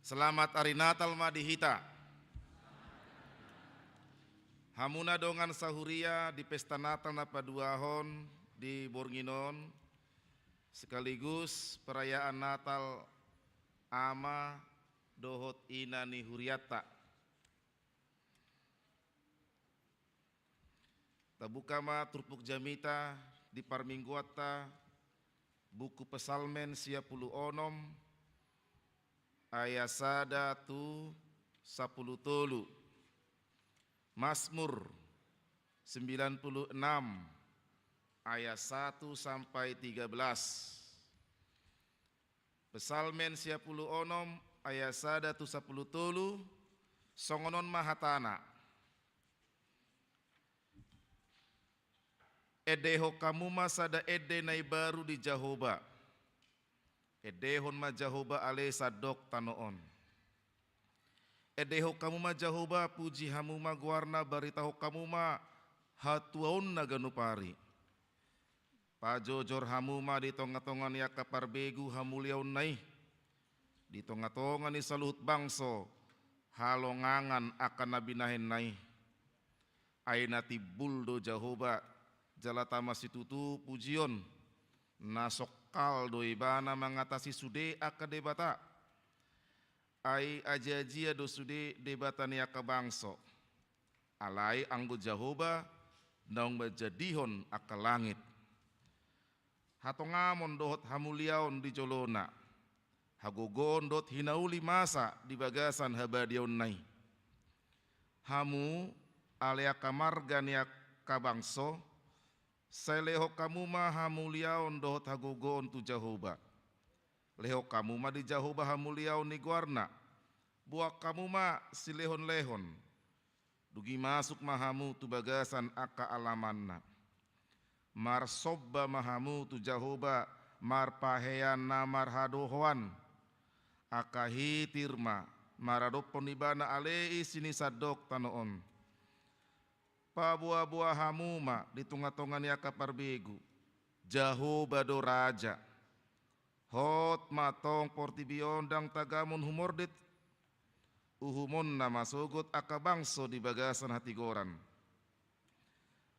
Selamat Ari Natal ma di hita. Hamuna dongan sahuria di pesta Natal na paduahon di borngin on, sekaligus perayaan Natal ama dohot ina ni hurianta. Tabuka ma turpuk jamita di parmingguanta, buku Psalmen sia pulu onom, ayat sada tu sapulu tolu. Mazmur sembilan puluh enam, ayat satu sampai tiga belas. Psalmen sia pulu onom, ayat sada tu sapulu tolu, songon on ma hatana. Endehon hamu ma sada ende na imbaru di Jahowa. Endehon ma Jahowa ale sandok tano on. Endehon hamu ma Jahowa, puji hamu ma goarna, baritahon hamu ma hatuaonna ganup ari. Pajojor hamu ma di tongatonga ni angka parbegu hamuliaonna i, di tongatonga ni saluhut bangso halongangan angka na binahenna i. Ai na timbul do Jahowa, jala tama situtu pujion, na songkal do ibana mangatasi sude angka debata. Ai ajiajia do sude debata ni angka bangso. Alai anggo Jahowa naung manjadihon angka langit. Hatongamon dohot hamuliaon di jolona, hagogoon dohot hinauli masa di bagasan habadiaonna i. Hamu ale angka marga ni angka bangso, sai lehon hamu ma hamuliaon dohot hagogoon tu Jahowa. Lehon hamu ma di Jahowa hamuliaon ni goarna, boan hamu ma silehonlehon. Dung i masuk ma hamu tu bagasan angka alamanna. Marsomba ma hamu tu Jahowa marpahean na marhadohoan. Angka hitir ma maradophon ibana ale isi ni sandok tano on. Paboaboa hamu ma di tongatonga ni angka parbegu. Jahowa do raja. Hot ma tong portibi on ndang tagamon humordit. Uhumonna ma sogot angka bangso di bagasan hatigoran.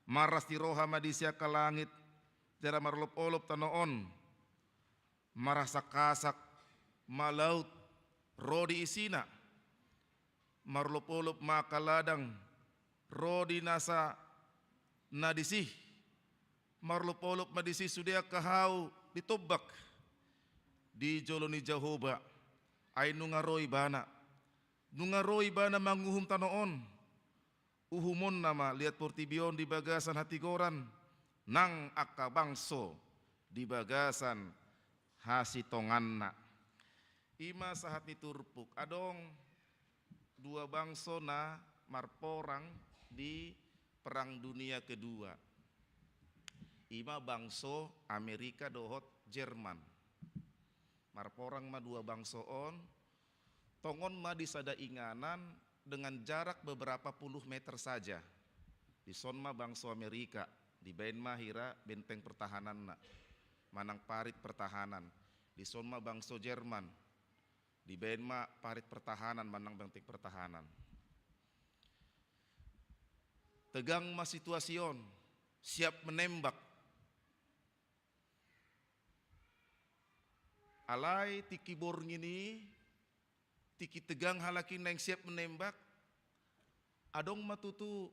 Marlas ni roha ma disi angka langit, jala marolopolop tano on. Marasaksasak ma laut ro di isina. Marolopolop ma angka ladang ro di nasa na disi. Marolopolop ma disi sude angka hau di tombak di jolo ni Jahowa. Ai nunga ro ibana. Nunga ro ibana manguhum tano on. Uhumonna ma liat portibi on di bagasan hatigoran, nang angka bangso di bagasan hasitonganna. I ma sahat ni turpuk. Adong dua bangso na marporang di Perang Dunia Kedua. I ma bangso Amerika dohot Jerman. Marporang ma dua bangso on, tongon ma di sada inganan dengan jarak beberapa puluh meter saja. Dison ma bangso Amerika, dibaen ma hira benteng pertahananna, manang parit pertahanan. Dison ma bangso Jerman, dibaen ma parit pertahanan, manang benteng pertahanan. Tegang ma situasi on, siap menembak. Alai tingki borngin i, tingki tegang halak i naeng siap menembak, adong ma tutu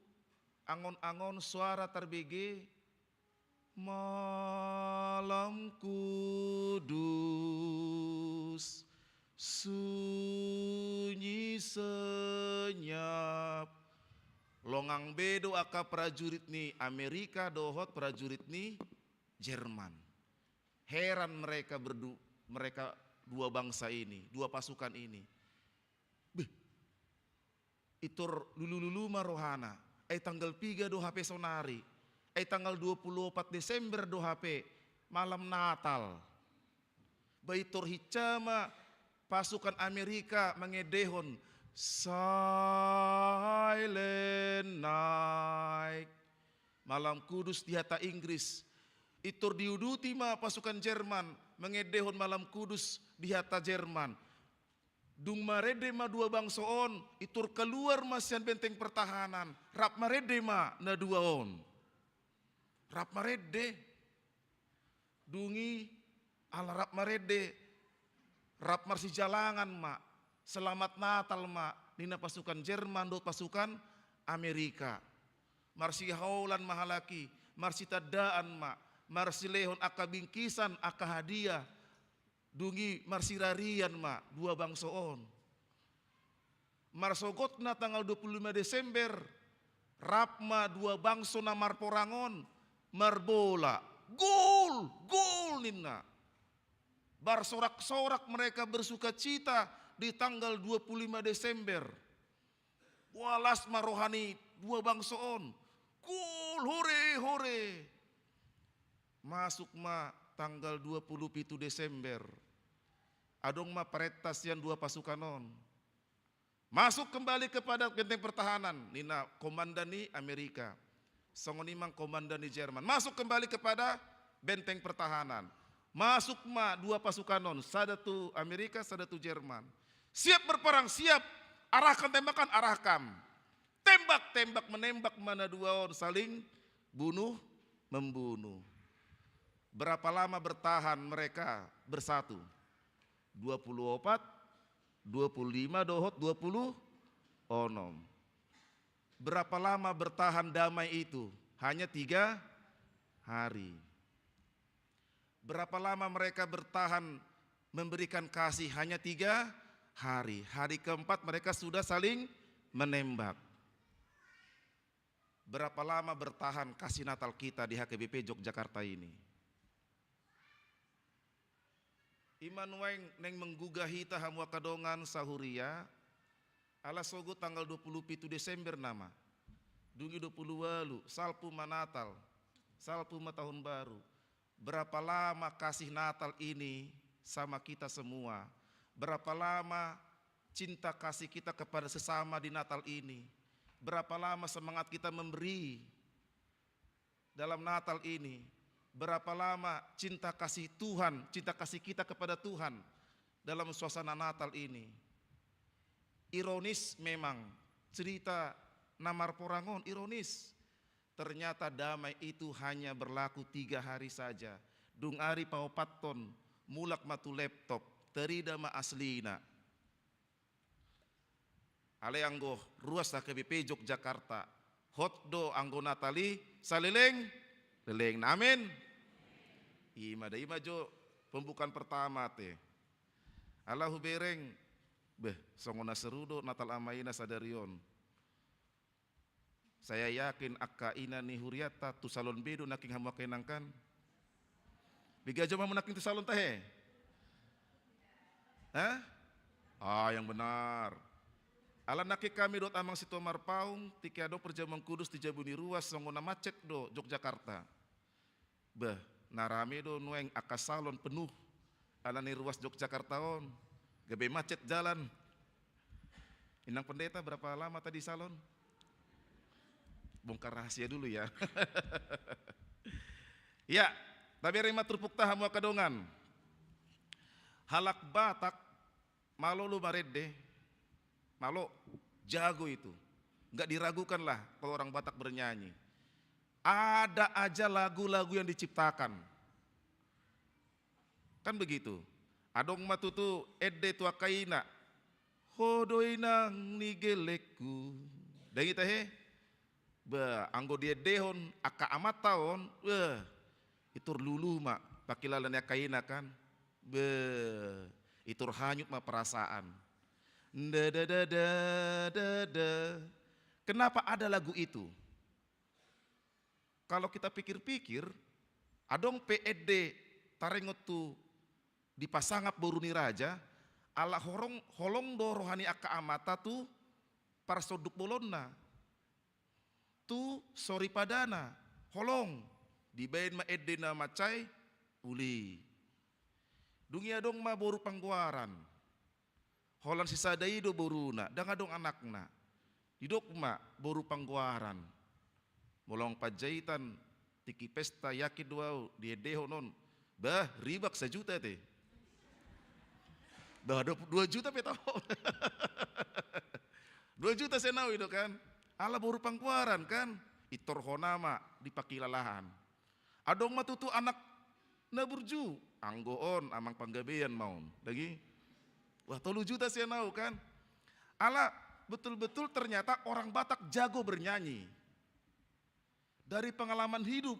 angon-angon suara tarbege, "Malam Kudus, sunyi senyap." Longang be do angka prajurit ni Amerika dohot prajurit ni Jerman. Heran mereka berdu-, mereka dua bangsa ini, dua pasukan ini. Beh, itor lulululu ma rohana. Ai tanggal piga do hape sonari? Ai tanggal dua puluh opat Desember do hape, malam Natal. Ba itor hinsa ma pasukan Amerika mangendehon Silent Night. Malam Kudus di hata Inggris. Itor diuduti ma pasukan Jerman mangendehon Malam Kudus di hata Jerman. Dung marende ma dua bangso on, itor kaluar ma sian benteng pertahanan, rap marende ma na dua on. Rap marende. Dung i ala rap marende, rap marsijalangan ma, "Selamat Natal" ma ninna pasukan Jerman dohot pasukan Amerika. Marsihaolan ma halak i, marsitandaan ma, marsilehon angka bingkisan, angka hadiah, dung i marsirarian ma dua bangso on. Marsogotna tanggal dua puluh lima Desember, rap ma dua bangso na marporang on marbola. Gol! Gol ninna. Bersorak-sorak mereka bersukacita di tanggal dua puluh lima Desember. Bolas ma roha ni dua bangso on. Gol, hore, hore. Masuk ma tanggal dua puluh pitu Desember. Adong ma parenta sian dua pasukan on. Masuk kembali kepada benteng pertahanan, ninna komandan ni Amerika. Songon i ma komandan ni Jerman. Masuk kembali kepada benteng pertahanan. Masuk ma dua pasukan on, sada tu Amerika, sada tu Jerman. Siap berperang, siap. Arahkan tembakan, arahkan. Tembak, tembak, menembak ma na dua on, saling bunuh membunuh. Berapa lama bertahan mereka bersatu? Dua puluh opat, dua puluh lima dohot dua puluh onom. Berapa lama bertahan damai itu? Hanya tiga hari. Berapa lama mereka bertahan memberikan kasih? Hanya tiga hari. Hari keempat mereka sudah saling menembak. Berapa lama bertahan kasih Natal kita di H K B P Yogyakarta ini? I ma nuaeng naeng menggugah hita hamu angka dongan sahuria, ala sogot tanggal dua puluh pitu Desember nama. Dung i dua puluh ualu, salpu ma Natal, salpu ma tahun baru. Berapa lama kasih Natal ini sama kita semua? Berapa lama cinta kasih kita kepada sesama di Natal ini? Berapa lama semangat kita memberi dalam Natal ini? Berapa lama cinta kasih Tuhan, cinta kasih kita kepada Tuhan dalam suasana Natal ini? Ironis memang, cerita na marporang on ironis. Ternyata damai itu hanya berlaku tiga hari saja. Dung ari paopathon, mulak ma tu laptop, tarida ma aslina. Alai anggo ruas H K B P Yogyakarta, hot do anggo Natal i saleleng lelengna. Amin. I ma da, i ma jo pembukaan pertama te. Ala hubereng, beh, songon na seru do Natal Ama Ina sadari on. Saya yakin angka ina ni hurianta tu salon be do nangkin hamu angka inang kan? Bege jo ma hamu nangkin tu salon tahe? Hah? Ah, yang benar. Ala nangkin hami dohot Amang Situmorang Paung, tingki adong perjamuan kudus di jabu ni ruas, songon na macet do Yogyakarta. Bah, na rame do nuaeng angka salon, penuh. Ala ni ruas Yogyakarta on, gabe macet jalan. Inang Pendeta, berapa lama tadi salon? Bongkar rahasia dulu ya. Ya, tabereng ma turpukta hamu angka dongan. Halak Batak malo do marende, malo, jago itu. Nggak diragukan lah kalau orang Batak bernyanyi. Ada aja lagu-lagu yang diciptakan. Kan begitu. Adong ma tutu ende tu angka ina. Ho do inang ni gelekku. Dang i tahe? Bah, anggo diendehon angka amanta on, bah, itor lulu ma pangkilala ni angka ina kan. Bah, itor hanyut ma perasaan. Da, da, da, da, da, da. Kenapa ada lagu itu? Kalau kita pikir-pikir, adong pe ende taringot tu dipasangap boru ni raja, ala horong, holong do roha ni angka amanta tu parsonduk bolonna, tu soripadana, holong, dibaen ma ende na mansai uli. Dung i adong ma boru panggoaran. Holan sisada i do boruna, ndang adong anakna. Didok ma boru panggoaran. Molo Amang Panjaitan, tingki pesta, yakin do au, diendehon on. Bah, ribak sajuta te. Bah, dua, dua juta pe tau. Dua juta sian au i do kan. Ala boru panggoaran kan. Itor hona ma di pangkilalahan. Adong ma tutu anak na burju, anggo on Amang Panggabean ma on. Lagi? Wah, tolu juta sian au kan. Ala betul-betul ternyata orang Batak jago bernyanyi. dari pengalaman hidup.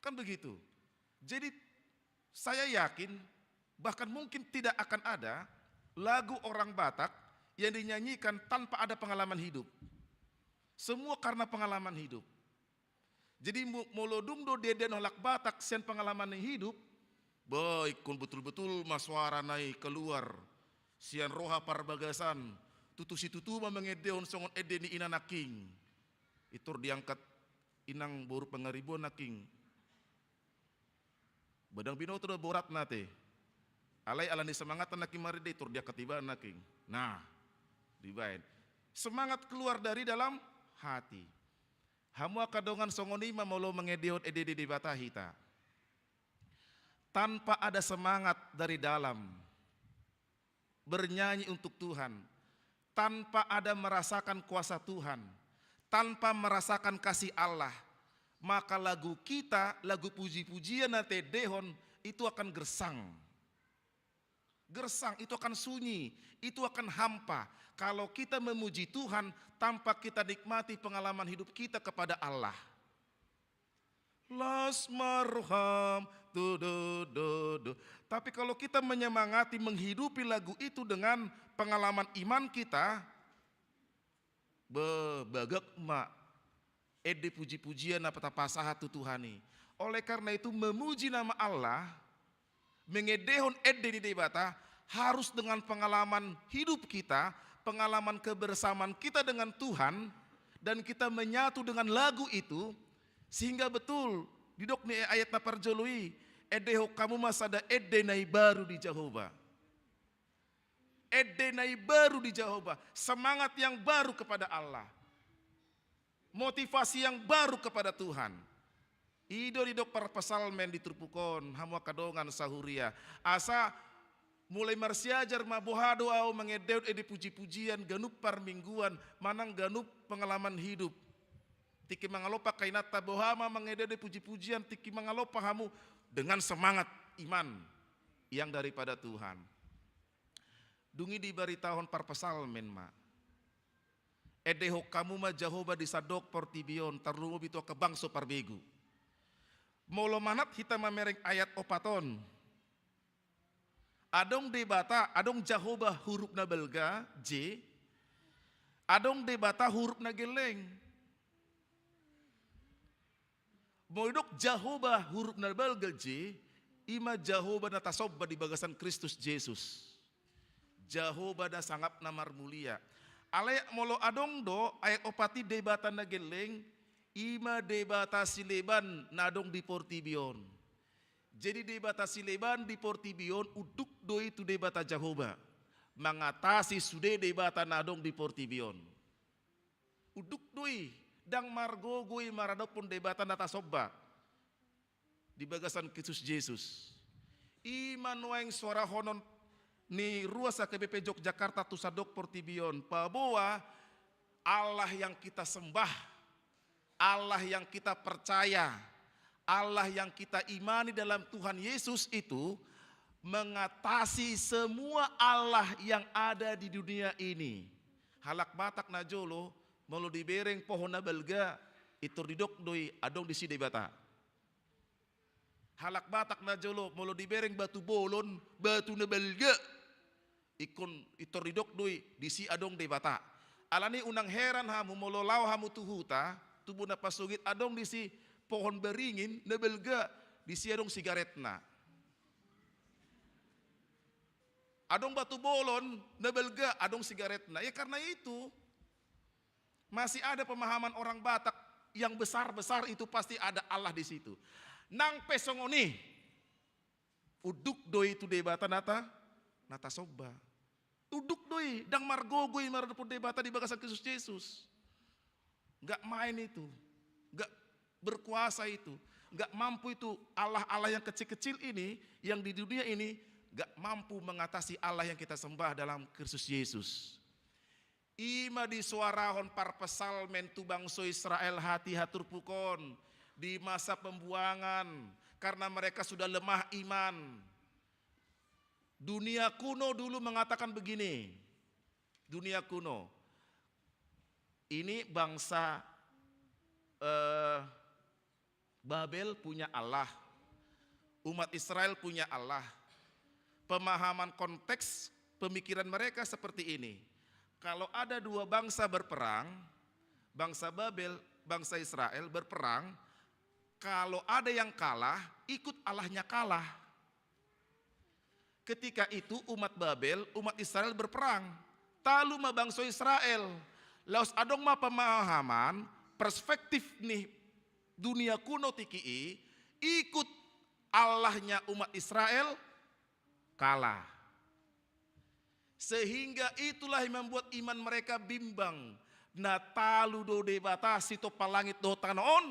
Kan begitu. Jadi, saya yakin, bahkan mungkin tidak akan ada lagu orang Batak yang dinyanyikan tanpa ada pengalaman hidup. Semua karena pengalaman hidup. Jadi, mo-, molo dung do diendehon halak Batak sian pengalaman ni hidup, ba, ingkon betul-betul ma soarana i keluar sian roha parbagasan, tutu situtu ma mangendehon songon ende ni ina nangkin. Itor diangkat inang boru Pangaribuan nangkin. Ba ndang binoto do boratna ate. Alai ala ni semangatna nangkin marende, itor diangkat ibana nangkin. Nah, dibaen. Semangat keluar dari dalam hati. Hamu angka dongan, songon i ma molo mangendehon ende ni Debata hita. Tanpa ada semangat dari dalam, bernyanyi untuk Tuhan, tanpa ada merasakan kuasa Tuhan, tanpa merasakan kasih Allah, maka lagu kita, lagu puji-pujian na taendehon, itu akan gersang. Gersang, itu akan sunyi, itu akan hampa. Kalau kita memuji Tuhan tanpa kita nikmati pengalaman hidup kita kepada Allah. Las ma roham, do, do, do, do. Tapi kalau kita menyemangati, menghidupi lagu itu dengan pengalaman iman kita, be, bagak ma ende puji-pujian na tapasahat tu Tuhan i. Oleh karena itu, memuji nama Allah, mengendehon ende ni Debata, harus dengan pengalaman hidup kita, pengalaman kebersamaan kita dengan Tuhan, dan kita menyatu dengan lagu itu, sehingga betul didok ni ayat na parjolo i, endehon hamu ma sada ende na imbaru di Jahowa. Ende na imbaru di Jahowa, semangat yang baru kepada Allah. Motivasi yang baru kepada Tuhan. I do didok parpsalmen di turpuk on, hamu angka dongan sahuria. Asa mulai marsiajar ma, boha do ahu mangendehon ende puji-pujian ganup parmingguan, manang ganup pengalaman hidup. Tingki mangalompa angka inanta, boha ma mangendehon ende puji-pujian tingki mangalompa hamu, dengan semangat iman yang daripada Tuhan. Dung i dibaritahon parpsalmen ma, endehon hamu ma Jahowa di sandok portibi on, tarlumobi tu angka bangso parbegu. Molo manat hita mamereng ayat opat on, adong Debata, adong Jahowa hurup na balga, J, adong Debata hurup na gelleng. Molo didok Jahowa hurup na balga, J, i ma Jahowa na tasomba di bagasan Kristus Jesus. Jahowa na sangap na marmulia. Alai molo adong do ayat opat i Debata na gelleng, i ma debata sileban na adong di portibi on. Jadi debata sileban di portibi on unduk do i tu Debata Jahowa, mangatasi sude debata na adong di portibi on. Unduk do i, ndang margogo i maradophon Debata na tasomba di bagasan Kristus Jesus. I ma nuaeng soarahonon ni Ruas H K B P Yogyakarta tu sandok portibi on, paboa Allah yang kita sembah, Allah yang kita percaya, Allah yang kita imani dalam Tuhan Yesus itu mengatasi semua Allah yang ada di dunia ini. Halak Batak na jolo, molo dibereng pohon na balga, pintor didok do i adong disi Debata. Halak Batak na jolo, molo dibereng batu bolon, batu na balga, ingkon pintor didok do i disi adong Debata. Alani unang heran hamu molo laho hamu tu huta, tubu na pasogit, adong disi pohon beringin na balga, disi adong sigaretna. Adong batu bolon na balga, adong sigaretna. Ya, karena itu, masih ada pemahaman orang Batak yang besar-besar itu pasti ada Allah di situ. Nang pe songon i, unduk do i tu Debata na ta-, na tasomba. Unduk do i, ndang margogo i maradophon Debata di bagasan Kristus Jesus. Nggak main itu. Nggak berkuasa itu. Nggak mampu itu. Allah-Allah yang kecil-kecil ini, yang di dunia ini, nggak mampu mengatasi Allah yang kita sembah dalam Kristus Yesus. I ma disoarahon parpsalmen tu bangso Israel hatiha turpuk on di masa pembuangan, karena mereka sudah lemah iman. Dunia kuno dulu mengatakan begini, dunia kuno, ini bangsa Eh, Babel punya Allah, umat Israel punya Allah. Pemahaman konteks pemikiran mereka seperti ini. Kalau ada dua bangsa berperang, bangsa Babel, bangsa Israel berperang, kalau ada yang kalah, ikut Allahnya kalah. Ketika itu umat Babel, umat Israel berperang. Talu ma bangso Israel. Laos adong ma pemahaman, perspektif ni dunia kuno tingki i, ikut Allahnya umat Israel kalah. Sehingga itulah yang membuat iman mereka bimbang. Na talu do Debata sitompa langit dohot tano on?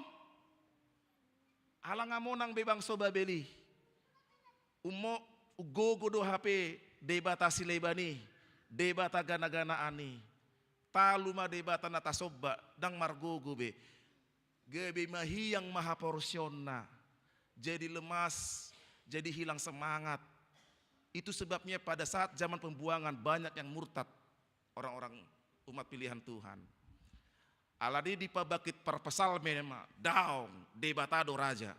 Ala nga monang be bangso Babel i. Ummo, gogo do hape debata sileban i, debata ganaganaan i. Talu ma debata na tasomba, ndang margogo be. Gabe mahiang ma haporseaonna. Jadi lemas, jadi hilang semangat. Itu sebabnya pada saat zaman pembuangan banyak yang murtad, orang-orang umat pilihan Tuhan. Alani dipabangkit parpsalmen ma, daong, Debata do raja.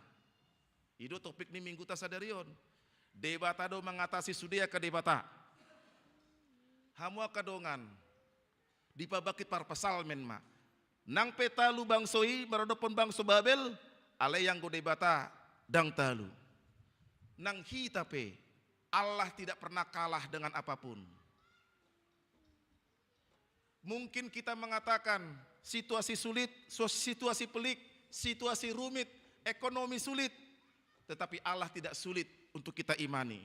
I do topik ni mingguta sadari on. Debata do mangatasi sude angka debata. Hamu angka dongan, dipabangkit parpsalmen ma. Nang pe talu bangso i maradophon bangso Babel, alai anggo Debata ndang talu. Nang hita pe, Allah tidak pernah kalah dengan apapun. Mungkin kita mengatakan situasi sulit, su-, situasi pelik, situasi rumit, ekonomi sulit, tetapi Allah tidak sulit untuk kita imani.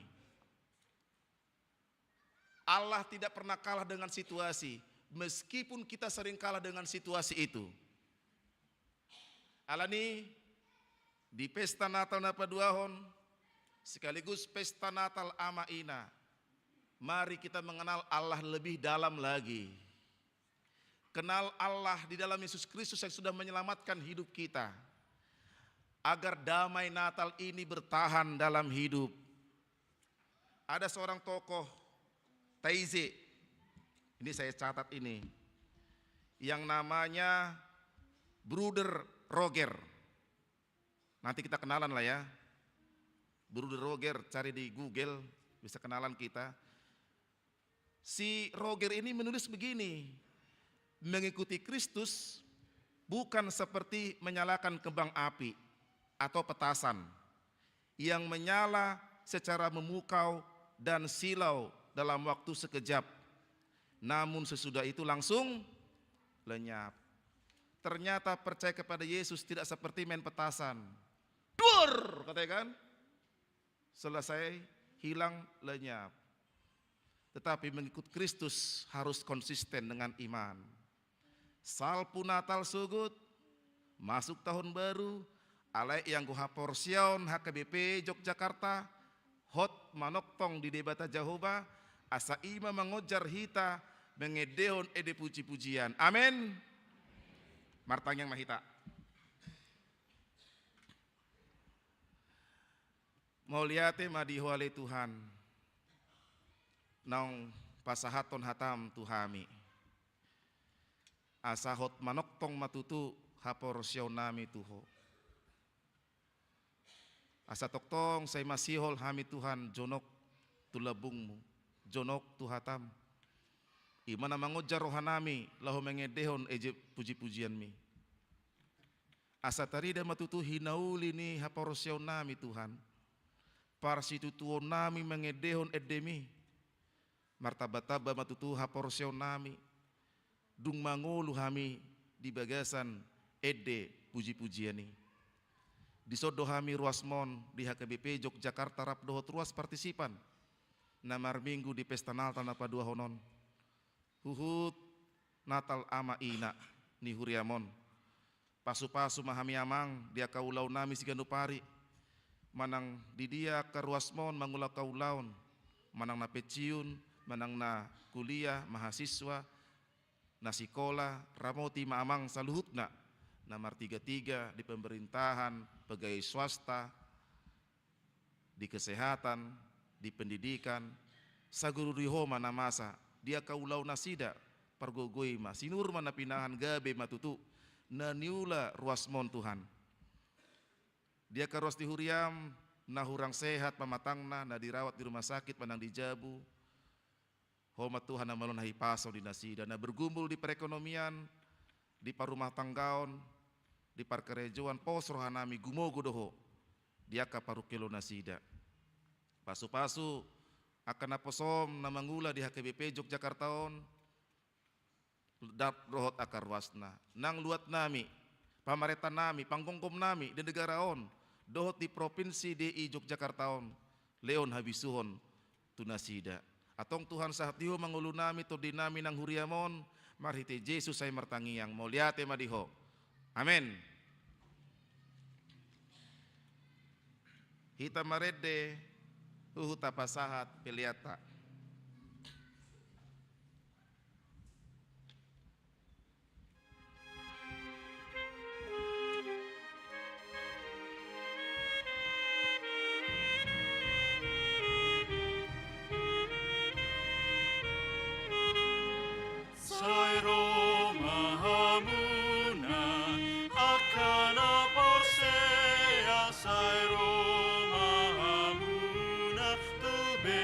Allah tidak pernah kalah dengan situasi, meskipun kita sering kalah dengan situasi itu. Alani, di pesta Natal na paduahon, sekaligus pesta Natal Ama Ina, mari kita mengenal Allah lebih dalam lagi. Kenal Allah di dalam Yesus Kristus yang sudah menyelamatkan hidup kita. Agar damai Natal ini bertahan dalam hidup. Ada seorang tokoh Taize, ini saya catat ini, yang namanya Bruder Roger. Nanti kita kenalan lah ya. Bruder Roger, cari di Google, bisa kenalan kita. Si Roger ini menulis begini, "Mengikuti Kristus bukan seperti menyalakan kembang api atau petasan yang menyala secara memukau dan silau dalam waktu sekejap, namun sesudah itu langsung lenyap." Ternyata percaya kepada Yesus tidak seperti main petasan. Duar, katanya kan? Selesai, hilang, lenyap. Tetapi mengikut Kristus harus konsisten dengan iman. Salpu Natal sogot, masuk tahun baru, alai ianggo haporseaon H K B P Yogyakarta, hot manongtong di Debata Jahowa, asa i ma mangonjar hita mangendehon ende puji-pujian. Amen. Martangiang ma hita. Mauliate ma di Ho ale Tuhan, naung pasahathon hataM tu hami. Asa hot manongtong ma tutu haporseaonnami tu Ho. Asa tongtong sai masihol hami Tuhan jonok tu lambungMu, jonok tu hataM. I ma na mangonjar rohanami laho mangendehon ende puji-pujianMi. Asa tarida ma tutu hinauli ni haporseaonnami Tuhan. Parsitutuonnami mangendehon endeMi. Martamba-tamba ma tutu haporseaonnami. Dung mangolu hami di bagasan ende puji-pujian i. Dison do hami ruasmon di H K B P Yogyakarta rap dohot ruas partisipan na marminggu di pesta Natal na paduahon on. Huhut Natal Ama Ina ni huriaM on. Pasu-pasu ma hami Amang di angka ulaonnami siganup ari. Manang di dia angka ruasmon mangula angka ulaon, manang na pensiun, manang na kuliah, mahasiswa, na sikola, ramoti ma Amang saluhutna, na martiga-tiga di pemerintahan, pegawai swasta, di kesehatan, di pendidikan, saguru di Ho ma na masa, di angka ulaon nasida, pargogoi ma, sinur ma na pinahan gabe ma tutu, na niula ruasmon Tuhan. Di angka ruas ni huriam, na hurang sehat pamatangna, na dirawat di rumah sakit manang di jabu, Ho ma Tuhan na malo na hipaso di nasida, na bergumul di perekonomian, di parumahtanggaon, di parkarejoan, pos rohanami gumogo do Ho di angka parungkilon nasida. Pasupasu angka naposom na mangula di H K B P Jogjakarta on, dap dohot angka ruasna. Nang luatnami, pamarentanami, panggomgomnami di negara on, dohot di provinsi D I Jogjakarta on, lehon habisuhon tu nasida. Antong Tuhan, sahat di Ho ma ngolunami, tondinami nang huriam on, marhite Jesus sai martangiang, mauliate ma di Ho. Amen. Hita marende, huhut tapasahat peleanta. Sai ro ma hamuna, angka na porsea, sai ro ma hamuna, tu be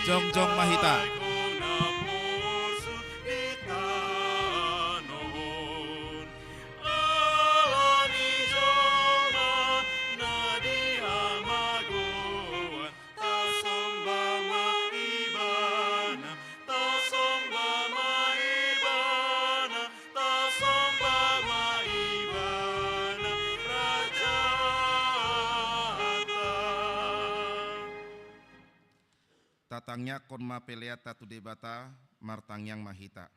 Jongjong ma hita. Tatangiangkon ma peleanta tu Debata, martangiang ma hita.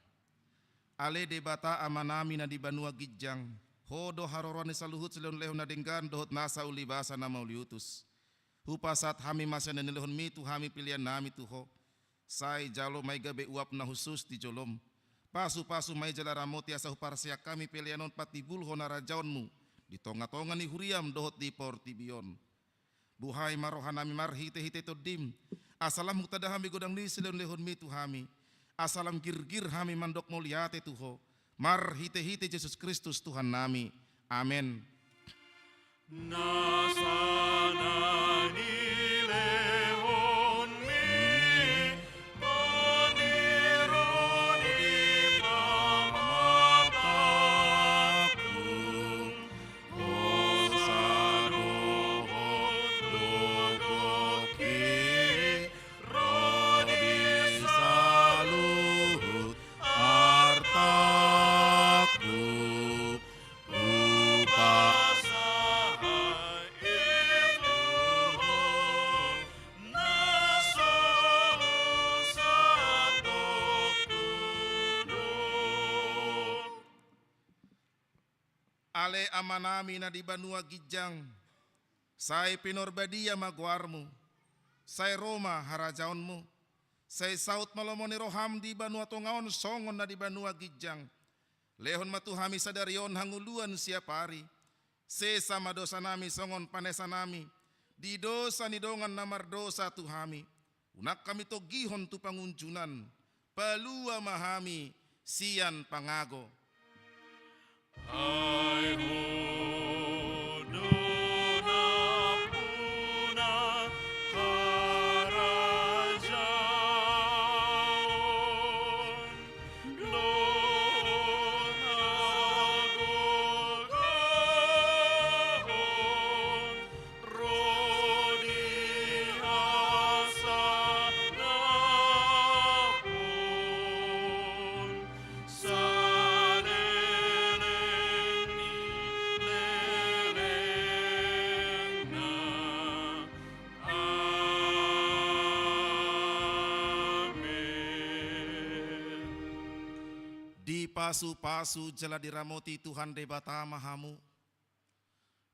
Ale Debata Amanami na di banua ginjang, Ho do haroroan ni saluhut silehonlehon na denggan dohot nasa ulibasa na mauliutus. Hupasahat hami ma sian na nilehonmi tu hami peleannami tu Ho. Sai jalo ma i gabe uap na hushus di jolom. Pasupasu ma i jala ramoti asa huparsiak hami pelean on patimbulhon harajaonmu di tongatonga ni huriam dohot di portibi on. Buhai ma rohanami marhitehite Tondim, asa lam hutanda hami godang ni silehonlehonmi tu hami, asa lam girgir hami mandok mauliate tu Ho, marhitehite Jesus Kristus Tuhannami. Amen. Nasa na nilehonmi, Ale Amanami na di banua ginjang, sai pinarbadia ma goarmu, sai ro ma harajaonmu, sai saut ma lomo ni roham di banua tonga on songon na di banua ginjang. Lehon ma tu hami sadari on hangoluan siapari. Sesa ma dosanami songon panesanami di dosa ni dongan na mardosa tu hami. Unang hami togihon tu pangunjunan. Palua ma hami sian pangago. Ai Ho do nampuna harajaon, dohot hagogoon, ro di hasangapon saleleng ni lelengna. Amen. Dipasupasu jala diramoti Tuhan Debata ma hamu.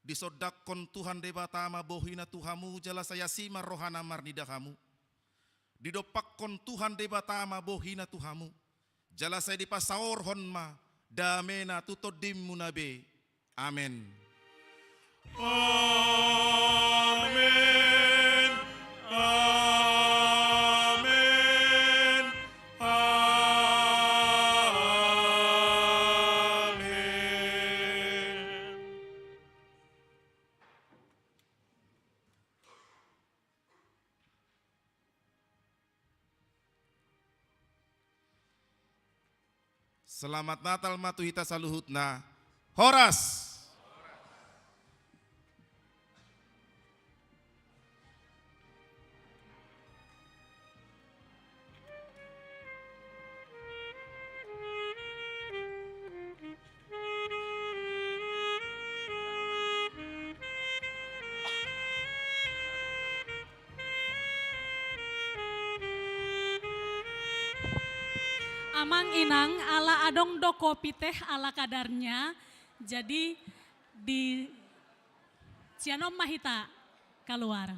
Disondangkon Tuhan Debata ma bohina tu hamu, jala sai asi ma rohana marnida hamu. Didompakkon Tuhan Debata ma bohina tu hamu, jala sai dipasaorhon ma damena tu tondimuna be. Amen. Amen. Amen. Amen. Selamat Natal ma tu hita saluhutna. Horas. Amang inang, ala adong do kopi teh ala kadarnya, jadi di sian on ma hita kaluar.